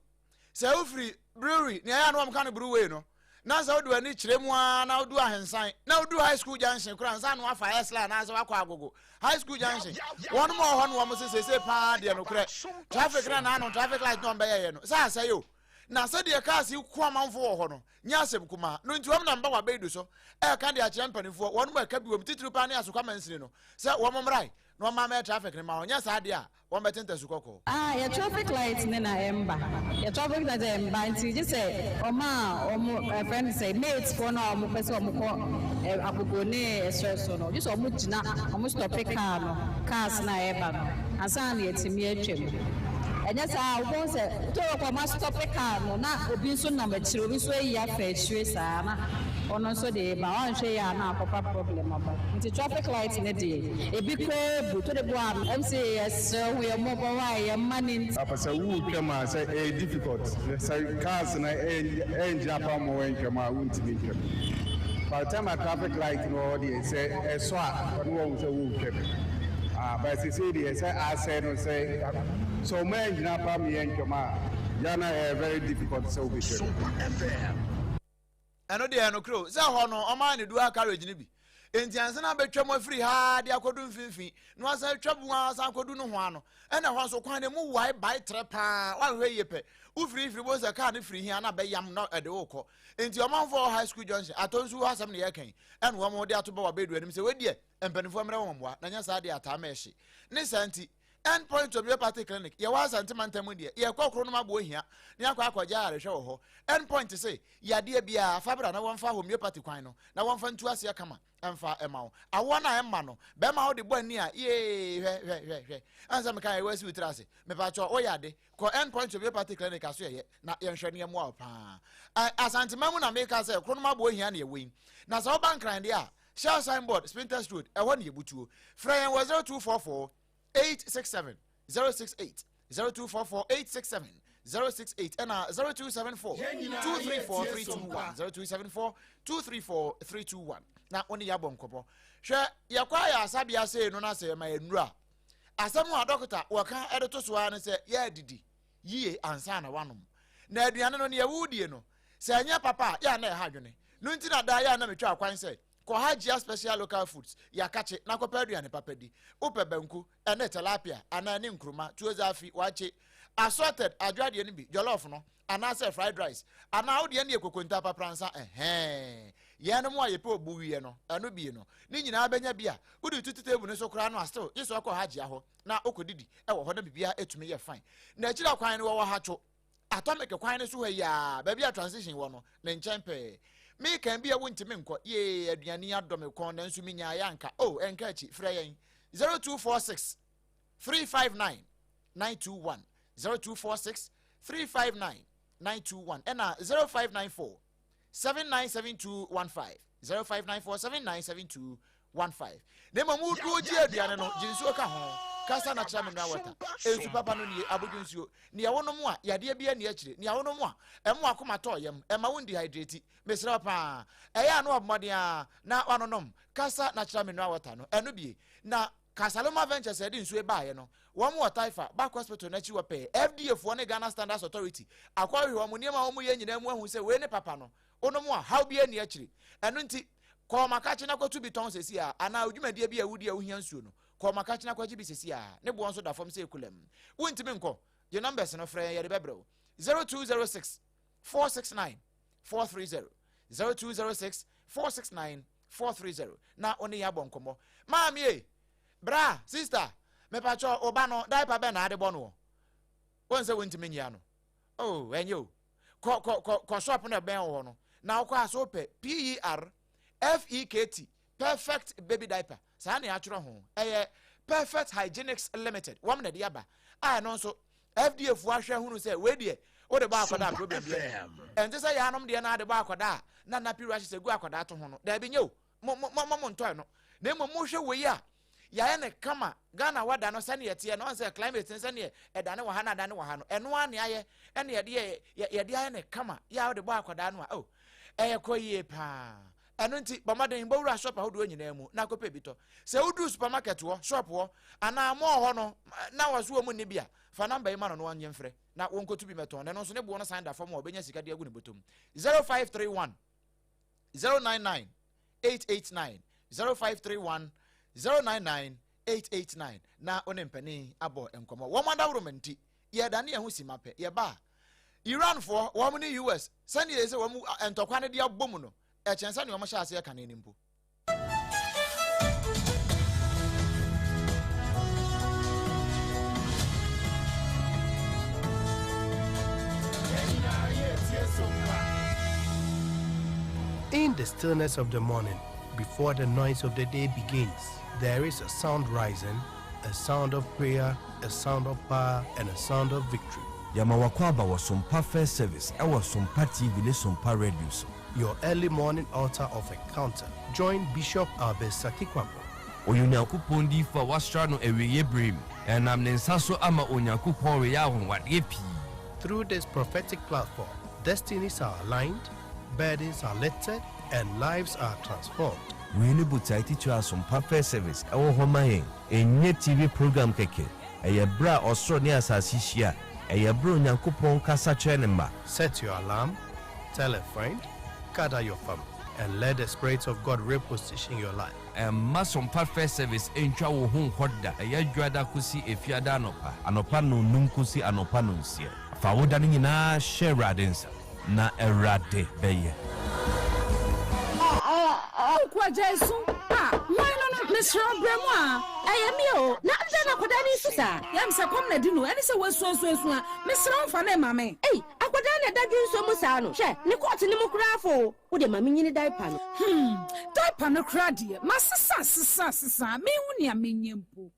sɛ wofiri Brewery nea ɛyɛ a na wɔka no brewery no na sɛ wode w'ani kyerɛ mu ara na wodu Ahensan na wodu High School Junction koraa nsa na wafa ɛsla anaasɛ wakɔ Agogo High School Junction. Wɔn mu wɔ hɔ no wɔn sɛ seesei paa deɛ nokorɛ traffic na naano traffic light na wɔn bɛyɛyɛ no sɛ asɛe o, na sɛdeɛ cars yi ko amanfo wɔ hɔ no nyɛ asɛm kumaa no. Nti wɔn nam ba wɔ abɛyidu so ɛreka de akyerɛ mpanimfoɔ wɔn mu ɛka bi wɔm titiriw paa ne Asokwa mansini no sɛ wɔn mmrae na wɔn mmaa traffic no ma wɔn nyɛ saa deɛ a wɔn bɛte ntasu kɔkɔɔ. Ah, yɛ traffic light ne na ɛmba. Yɛ traffic light ɛmba nti gye sɛ ɔmo a ɔmo ɛfrɛ no sɛ mate foɔ no a ɔmo pɛ sɛ ɔmo kɔ ɛ Agogo ne ɛsrɛ so no, gye sɛ ɔmo gyina, ɔmo stop car no, cars no a ɛba no ansa na yɛtumi atwam. Ɛnyɛ saa a, wobɛhu sɛ toro kɔ ɔmo astop car no na obi nso nam akyire, obi nso ayi afa akyire saa na ɔno nso de ba. Wanhwɛ yie a na akɔfa problem aba. Nti traffic light ne deɛ ebi koraa bu to de boa MC, yɛsrɛ ho yɛ mmɔbɔ hɔ a yɛ mma ne nti. Papa, sɛ wotwam a sɛ ɛyɛ difficult sɛ cars no ɛngyina pa ma wɔntwam a, wontumi ntwam. By the time a traffic light no wɔ hɔ deɛ, sɛ ɛsɔ a, ɔno wɔhu sɛ wotwam. Ah, but sesei deɛ sɛ asɛe no sɛ ɔmo ɛngyina pa ma yɛntwam a, yana ɛyɛ very difficult sɛ wobɛtwam. Ɛno deɛ ɛno kuro sɛ hɔ no ɔmaa ne dual carriage no bi nti ansa na abɛtwa mu afiri ha de akɔdu mfimfini na wasan atwa mu asan akɔdu no ho ano. Ɛna hɔ nso kwan no mu wae bae trɛ paa, wanhwɛ yie pɛ wofiri firi bo sɛ kaa no firi hia na bɛyam na ɛde wokɔ. Nti ɔmanfoɔ wɔ High School Junction atɔ nsu hɔ asɛm ne yɛka yi ɛna wɔn de ato bɔ wɔ abɛɛdu anim sɛ wɔdeɛ mpanimfoɔ mmerɛ wɔn mmoa na nyɛ saa deɛ ataa ma ɛhye ne saa nti. End Point Homeopathy Clinic, yɛwɔ Asante mantam mu deɛ, yɛkɔ koro nom aboɔ hia na yɛakɔ akɔgye ayarehwɛ wɔ hɔ. End Point se, yadeɛ biara, fa bra na wɔmfa homeopathy kwan no na wɔmfa ntu aseɛ kama mfa mma wo. Awoɔ no a ɛmma no, bɛrima wode bɔ ani a, yee, hwɛ, hwɛ, hwɛ, hwɛ. Ɛnsɛ sɛ meka yɛ, woasi wo tiri ase. Mepakyɛw, woyɛ ade. Kɔ End Point Homeopathy Clinic aso ɛyɛ na yɛnhwɛ no yɛmmoa wo paa. Asanteman mu na meka sɛ koro nom aboɔ hia na yɛwɔ yi. Na sɛ woba Nkran deɛ a, Shell signboard, Spintex Road, ɛhɔ na yɛbutuo. Frɛ yɛn wɔ 0244 867 068, 0244 867 068 ɛna 0274 234 321, 0274 234 321 na wo ne yɛabɔ nkɔmmɔ. Hwɛ, yɛkɔ ayɛ asabea sei no na sɛ yɛma yɛnnuru a, asɛm a dɔkota wɔka de to so ara ne sɛ yɛadidi yie ansa na wanom. Na aduane no, nea wodie no, sɛ ɛnyɛ papa a, yɛ a na ɛha adwene. No nti na daa yɛ a na metwa akwan sɛ kɔ Hajia Special Local Foods, Yakakye, na kɔpɛ aduane papa di. Wopɛ banku, ɛne tilapia, anaa ɛne nkruma, tuo zaafi, waakye, assorted adwadeɛ no bi, jollof no, anaasɛ fried rice, anaa wo deɛ no yɛ kokonte apapransa, ɛhɛɛ. Yɛnom a yɛpɛ obu wieɛ no, ɛno bie no, ne nyinaa bɛnya bi a wode tutu table no so koraa no a still gye sɛ ɔkɔ Hajia hɔ na wokɔdidi wɔ hɔ na biribiara ɛtumi yɛ fine. Na akyiri akwan no wɔwɔ Hatcho. Atomic kwan no so hɔ yi ara, baabi a transition wɔ no, ne nkyɛn pɛɛ. Meka bi a wontumi nkɔ, yee, aduane yi adɔ me kɔn nanso menyaeɛ anka, oh, ɛnka akyi, frɛ yɛn, 0246 359 921, 0246 359 921, ɛna 0594 797215, 0594 797215. Na mmom wogye aduane no, gye nsuo ka ho. Kasa na kyerɛ mineral water. Nsu papa no nie, abodwo nsuo. Nea wonom a, yadeɛ bi ani akyire. Nea wonom a, ɛmo akoma tɔ yam, ɛma wo dehydrate. Mesrɛ wo paa, ɛyɛ a na wabɔ mmɔden ara na wanonom Kasa natural mineral water no, ɛno bie. Na Kasaloma Ventures a ɛde nsuo baeɛ no, wɔn wɔ Taifa, Back Hospital no akyi hɔ pɛɛ. FDA foɔ ne Ghana Standards Authority akɔhwehwɛ wɔn nneɛma a wɔyɛ nyinaa mu ahu sɛ wei ne papa no. Wonom a, haw biara nni akyire. Ɛno nti, kɔ Makakye na kɔto bi tɔn seesei ara, anaa wo dwumadie bi a wodi a wohia nsuo no, kɔ Makakye na kɔgye bi seesei ara. Ne boɔ nso da fam sɛ ekulam. Wontumi nkɔ? Gye numbers no frɛ yɛn, yɛde bɛbrɛ wo. 0206 469 430, 0206 469 430 na wo ne yɛn abɔ nkɔmmɔ. Maame e, bra, sister, mepakyɛ wo ba no diaper bɛn na ade bɔ noɔ? Wohu sɛ wontumi nyia no. Oh, ɛnyɛ o. Kɔ, kɔ, kɔ, kɔ shop no ɛbɛn wo hɔ no, na wokɔ a so wopɛ P-E-R F-E-K-T, Perfect Baby Diaper. Saa na yɛatwerɛ ho. Ɛyɛ Perfect Hygienics Limited. Wɔn na ɛde aba. A ɛno nso, FDA foɔ ahwɛ hunu sɛ wei deɛ wode bɔ akwadaa problem bi ɛnte sɛ yɛanom deɛ na ade bɔ akwadaa a na nappy rashes egu akwadaa to ho no. Daabi nyɛ o. Mo mo mo mo ntɔɛ no. Na mmom mohwɛ wei a yɛayɛ no kama. Ghana wada no sɛdeɛ ɛteɛ no, ɔn sɛ climate no sɛdeɛ ɛdane wɔ ha na adane wɔ ha no, ɛno ara ne ayɛ ɛne yɛde yɛ yɛde ayɛ no kama. Yɛ a wode bɔ akwadaa no a, oh, ɛyɛ kɔ yie paa. Ɛno nti, bɔ mmɔden bɔ wura shop ahodoɔ nyinaa mu na kɔpɛ bi tɔ. Sɛ woduru supermarket hɔ, shop hɔ, anaa mall hɔ no na wɔ so wɔn nni bi a, fa namba yi ma no na ɔnnye mfrɛ na wɔnkɔtu bi mmɛtɔn. Na ɛno nso ne boɔ no san da fam a ɔbɛnya sika de agu ne bɔtɔ mu. 0531 099 889 0531 099 889 na wo ne mpanin abɔ nkɔmmɔ. Wɔn adaworoma nti, yɛdane yɛn ho simma pɛ, yɛba a, Iranfoɔ, wɔn ne US, sɛdeɛ ɛsɛ wɔn ntɔkwa no de abɔ mu no, ɛkyɛn sɛdeɛ wɔn hyɛ aseɛ kane no mpo. In the stillness of the morning, before the noise of the day begins, there is a sound rising, a sound of prayer, a sound of power, and a sound of victory. Yɛma w'akwaaba wɔ Sompa First Service ɛwɔ Sompa TV ne Sompa Radio so. Your early morning altar of encounter. Join Bishop Albert Sakikwampo. Ɔyɛ Onyankopɔn diyifo a wɔasra no awieeɛ berɛ mu. Ɛnam ne nsa so ama Onyankopɔn reyɛ anwanwadeɛ pii. Through this prophetic platform, destinies are aligned, burdens are lifted, and lives are transformed. Wei ne botae titire a Sompa First Service wɔ hɔ ma yɛn. Ɛnyɛ TV program kɛkɛ. Ɛyɛ berɛ a ɔsoro ne asase hyia. Ɛyɛ berɛ a Onyankopɔn kasa kyerɛ ne mma. Set your alarm, tell a friend, gather your family, and let the Spirit of God reposition your life. Mma Sompa First Service ntwa wo ho nkɔ da. Ɛyɛ Dwoada kosi Efiada anɔpa. Anɔpa nnɔnnum kosi anɔpa nnɔnsia. Fa wo da no nyinaa hyɛ Awurade nsa, na Awurade bɛyɛ. Ɔko agya esu a hwan no no. Mesrɛ wo brɛ mu a. Ɛyɛ me o, na adɛn na akwadaa no resu saa? Yam sɛ kɔm na di no, ɛne sɛ wasuasuasua. Mesrɛ wo fa no ma me. Ei, akwadaa na ɛda dwensɔ mu saa no, hwɛ, ne kɔɔto no mu koraa afɔ o. Wo deɛ ma menyini diaper no. Hmm, diaper no koraa deɛ, masesa sesa sesa, menhu nea menyɛ mpo.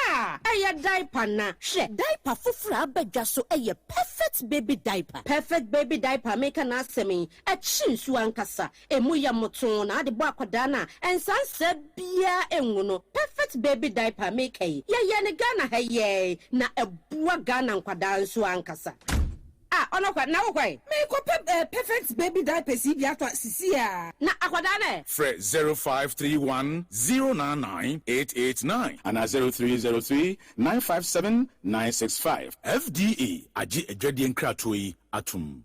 Ah, ɛyɛ diaper na. Hwɛ, diaper foforɔ a aba dwa so yɛ Perfect Baby Diaper. Perfect Baby Diaper a mereka n'asɛm yi, ɛkye nsuo ankasa. Emu yɛ mmotoo na ade bɔ akwadaa no a, nsansaa biara ngu no. Perfect Baby Diaper a mereka yi, yɛyɛɛ no Ghana ha yi ara na ɛboa Ghana nkwadaa nso ankasa. Ah, ɔno kwa, na wokɔ ɛ? Merekɔpɛ eh, Perfect Baby Diapers yi bi atɔ sisi a. Na akwadaa no ɛ? Frɛ 0531 099 889 anaa 0303 957 965. FDA agye adwadie nkratoɔ yi atom.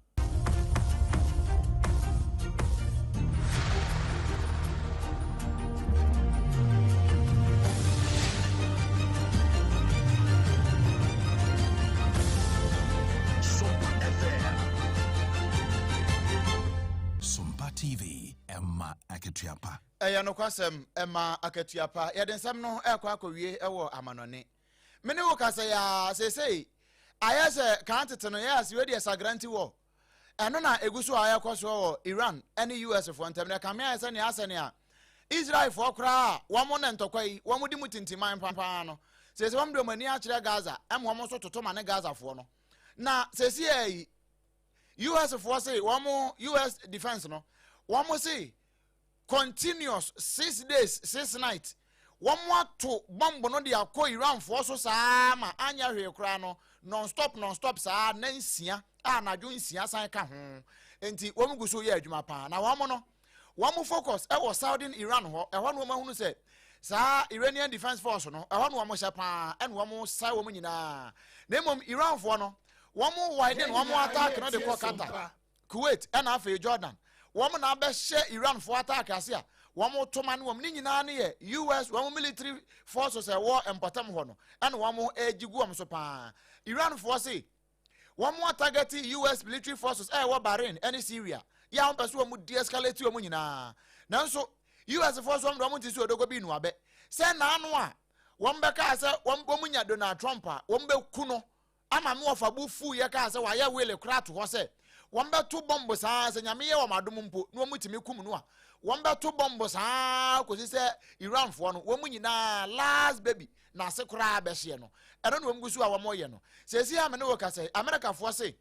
Sompa TV, ɛma akatua pa. Ɛyɛ nokwasɛm, ɛma akatua pa. Yɛde nsɛm no ɛrekɔ akɔwie wɔ amanɔne. Me ne wo kasa yi ara, seesei ayɛ sɛ kan tete no, yɛ ase wei deɛ sagranti wɔ. Ɛno na egu so a ɛrekɔ soɔ wɔ Iran ne US foɔ ntam. Na ɛkame ayɛ sɛ nea asɛ nea Israelfoɔ koraa a wɔn na ntɔkwa yi wɔn di mu tintiman paa no, seesei wɔn de wɔn ani akyerɛ Gaza ɛma wɔn nso toto ma ne Gazafoɔ no. Na seesei yi US foɔ se wɔn US defense no wɔn se continuous 6 days 6 night wɔn ato bɔmbo no de akɔ Iranfoɔ so saa ma anyɛ hwee koraa no, non stop, non stop saa na 6 a anadwo 6 san ka ho. Nti wɔn gu so yɛ adwuma paa na wɔn no wɔn focus ɛwɔ southern Iran hɔ. Ɛhɔ no wɔn ahunu sɛ saa Iranian Defence Force no, ɛhɔ no wɔn hyɛ paa ɛna wɔn sa wɔn nyinaa. Na mmom Iranfoɔ no wɔn widen wɔn attack no de kɔ Qatar, Kuwait ɛna afei Jordan. Wɔn na abɛhyɛ Iranfoɔ attack ase a wɔn toma no wɔn ne nyinaa no yɛ US wɔn military forces ɛwɔ mpɔtam hɔ no ɛna wɔn regye gu wɔn so paa. Iranfoɔ se wɔn atarget US military forces ɛwɔ Bahrain ɛne Syria yɛ a wɔn pɛ so wɔn de-escalate wɔn nyinaa. Nanso US foɔ so wɔn de wɔn ti so odogo bi nuabɛ sɛ n'ano a wɔn bɛka sɛ wɔn nya Donald Trump a wɔn bɛku no ama me wɔfa bo fuu yɛ kaa sɛ wayɛ will koraa to hɔ sɛ wɔn bɛto bɔmbo saa sɛ Nyame yɛ wɔn adom mpo na wɔn tumi kum no a, wɔn bɛto bɔmbo saa kɔsi sɛ Iranfoɔ no wɔn nyinaa last baby na ase koraa bɛhyeɛ no. Ɛno na wɔn gu so a wɔn yɛ no seesei a me ne wo kasa yi. Amerikafoɔ se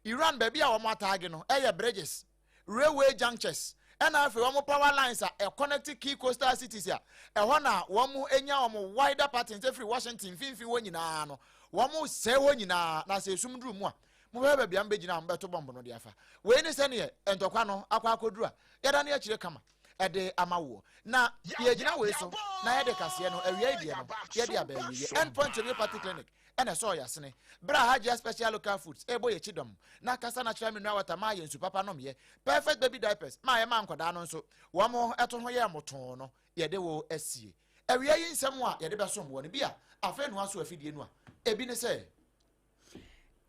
Iran baabi a wɔn ataage no ɛyɛ bridges, railway junctures ɛna afei wɔn power lines a ɛconnect key coastal cities a ɛhɔ na wɔn nya wɔn wider patterns efiri Washington mfimfini hɔ nyinaa no. Wɔn sɛe hɔ nyinaa na sɛ esum duru mu a, mobɛhwɛ baabi a mobɛgyina a mobɛto bɔmbo no de afa. Wei ne sɛneɛ ntɔkwa no akɔ akɔduru a yɛda no akyire kama ɛde ama woɔ. Na yɛgyina wei so na yɛde kaseɛ no awia yi deɛ no yɛde aba awieɛ. End Point Homeopathy Clinic ɛna ɛsɔɔ yɛasene berɛ a Hajia Special Local Foods ɛrebɔ yɛkyi dɔm na kasa natural mineral water maa yɛn nsu papa nomyɛ. Perfect Baby Diapers maa yɛmaa nkwadaa no nso wɔn ɛto ho yɛɛ motoo no yɛde wo asie. Awia yi nsɛm a yɛde bɛsom wɔ no bi a afei noa so afidie no a ebi ne sɛ.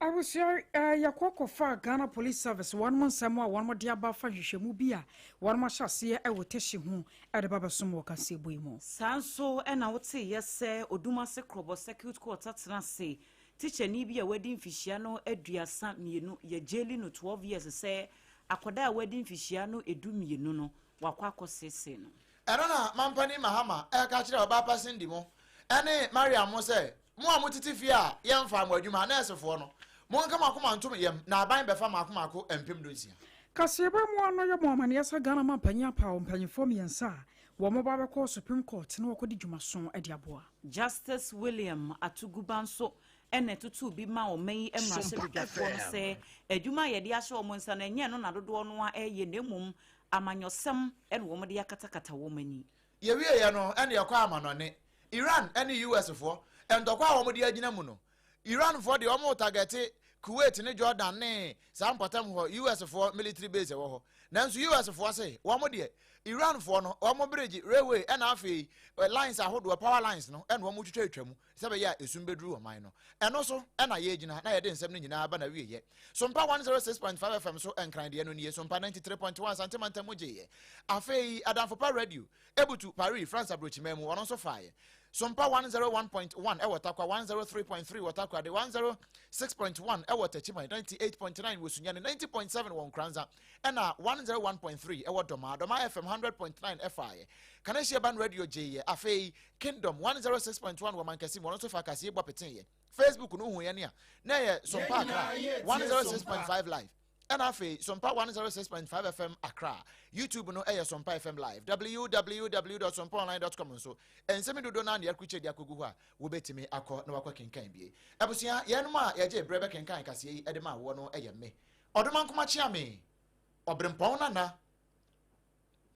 Abusua eh, yɛkɔ kɔfa Ghana Police Service wɔnom nsɛm a wɔnom de aba fa nhwehwɛmu bi a wɔnom ahyɛ aseɛ wɔ Teshie ho de ba bɛsom wɔ kaseɛbɔ yi mu. Saa nso na woteeɛ sɛ Odumase Krɔbɔ Circuit Court atena ase tikyani bi a wadi mfihyia no 32 yɛgyeli no 12 years sɛ akwadaa a wadi mfihyia no 12 no wakɔ akɔseesee no. Ɛno na Mampanin Mahama reka kyerɛ Ɔbaapa Cindy mo ne Mariam mo sɛ, mo a motete fie a yɛmfaa mo adwuma, nɛɛsefoɔ no, monka mo akoma ntom yam na aban bɛfa mmaako mmaako 16,000. Kaseɛbɔ mu ano yɛ mo amaneɛ sɛ Ghana manpanyin apaw mpanyinfoɔ mmiɛnsa a wɔn ba bɛkɔ Supreme Court na wɔkɔdi dwumaso de aboa. Justice William Atuguba nso na ɛtotoo bi maa ɔman yi mmarahyɛbadwafoɔ no sɛ adwuma a yɛde ahyɛ wɔn nsa no ɛnyɛ ɛno na dodoɔ no ara reyɛ na mmom amanyɔsɛm na wɔde akatakata wɔn ani. Yɛwieɛ no ɛna yɛkɔ amanɔne, Iran ne US foɔ ntɔkwa a wɔn de agyina mu no, Iran foɔ deɛ wɔn targɛte Kuwait ne Jordan ne saa mpɔtam hɔ US foɔ military base ɛwɔ hɔ. Nanso US foɔ se wɔn deɛ Iran foɔ no wɔn bridge, railway ɛna afei lines ahodoɔ, power lines no ɛna wɔn twitwatwa mu sɛ bɛyɛ a esum bɛduru ɔman no. Ɛno so ɛna yɛgyina na yɛde nsɛm no nyinaa ba n'awieɛ. Sompa 106.5 FM so Nkran deɛ no nie, Sompa 93.1 Asante mantam mu gyeeɛ. Afei Adamfo Pa Radio ebutu Paris, France aburokyiman mu, ɔno nso faeɛ. Sompa 101.1 ɛwɔ Tarkwa, 103.3 wɔ Takoradi, 106.1 ɛwɔ Techiman, 98.9 wɔ Sunyani, 90.7 wɔ Nkoranza, ɛna 101.3 ɛwɔ Dɔmaa. Dɔmaa FM 100.9 ɛfaeɛ. Kaneshie Ban Radio gyeeɛ. Afei Kingdom 106.1 wɔ Mankessim, ɔno nso fa kaseɛ bɔ peteeɛ. Facebook no hu yɛn a, na ɛyɛ Sompa Accra 106.5 live. Ɛna afei Sompa 106.5 FM Accra. YouTube no ɛyɛ Sompa FM live. www.sompaonline.com nso nsɛm dodoɔ no a na yɛakrukyɛ de akɔgu hɔ a wobɛtumi akɔ na wakɔ kenkan bie. Abusua, yɛnom a yɛgye berɛ bɛkenkan kaseɛ yi de ma woɔ no ɛyɛ me Ɔdomankoma Kyeame, Ɔberempɔn Nana.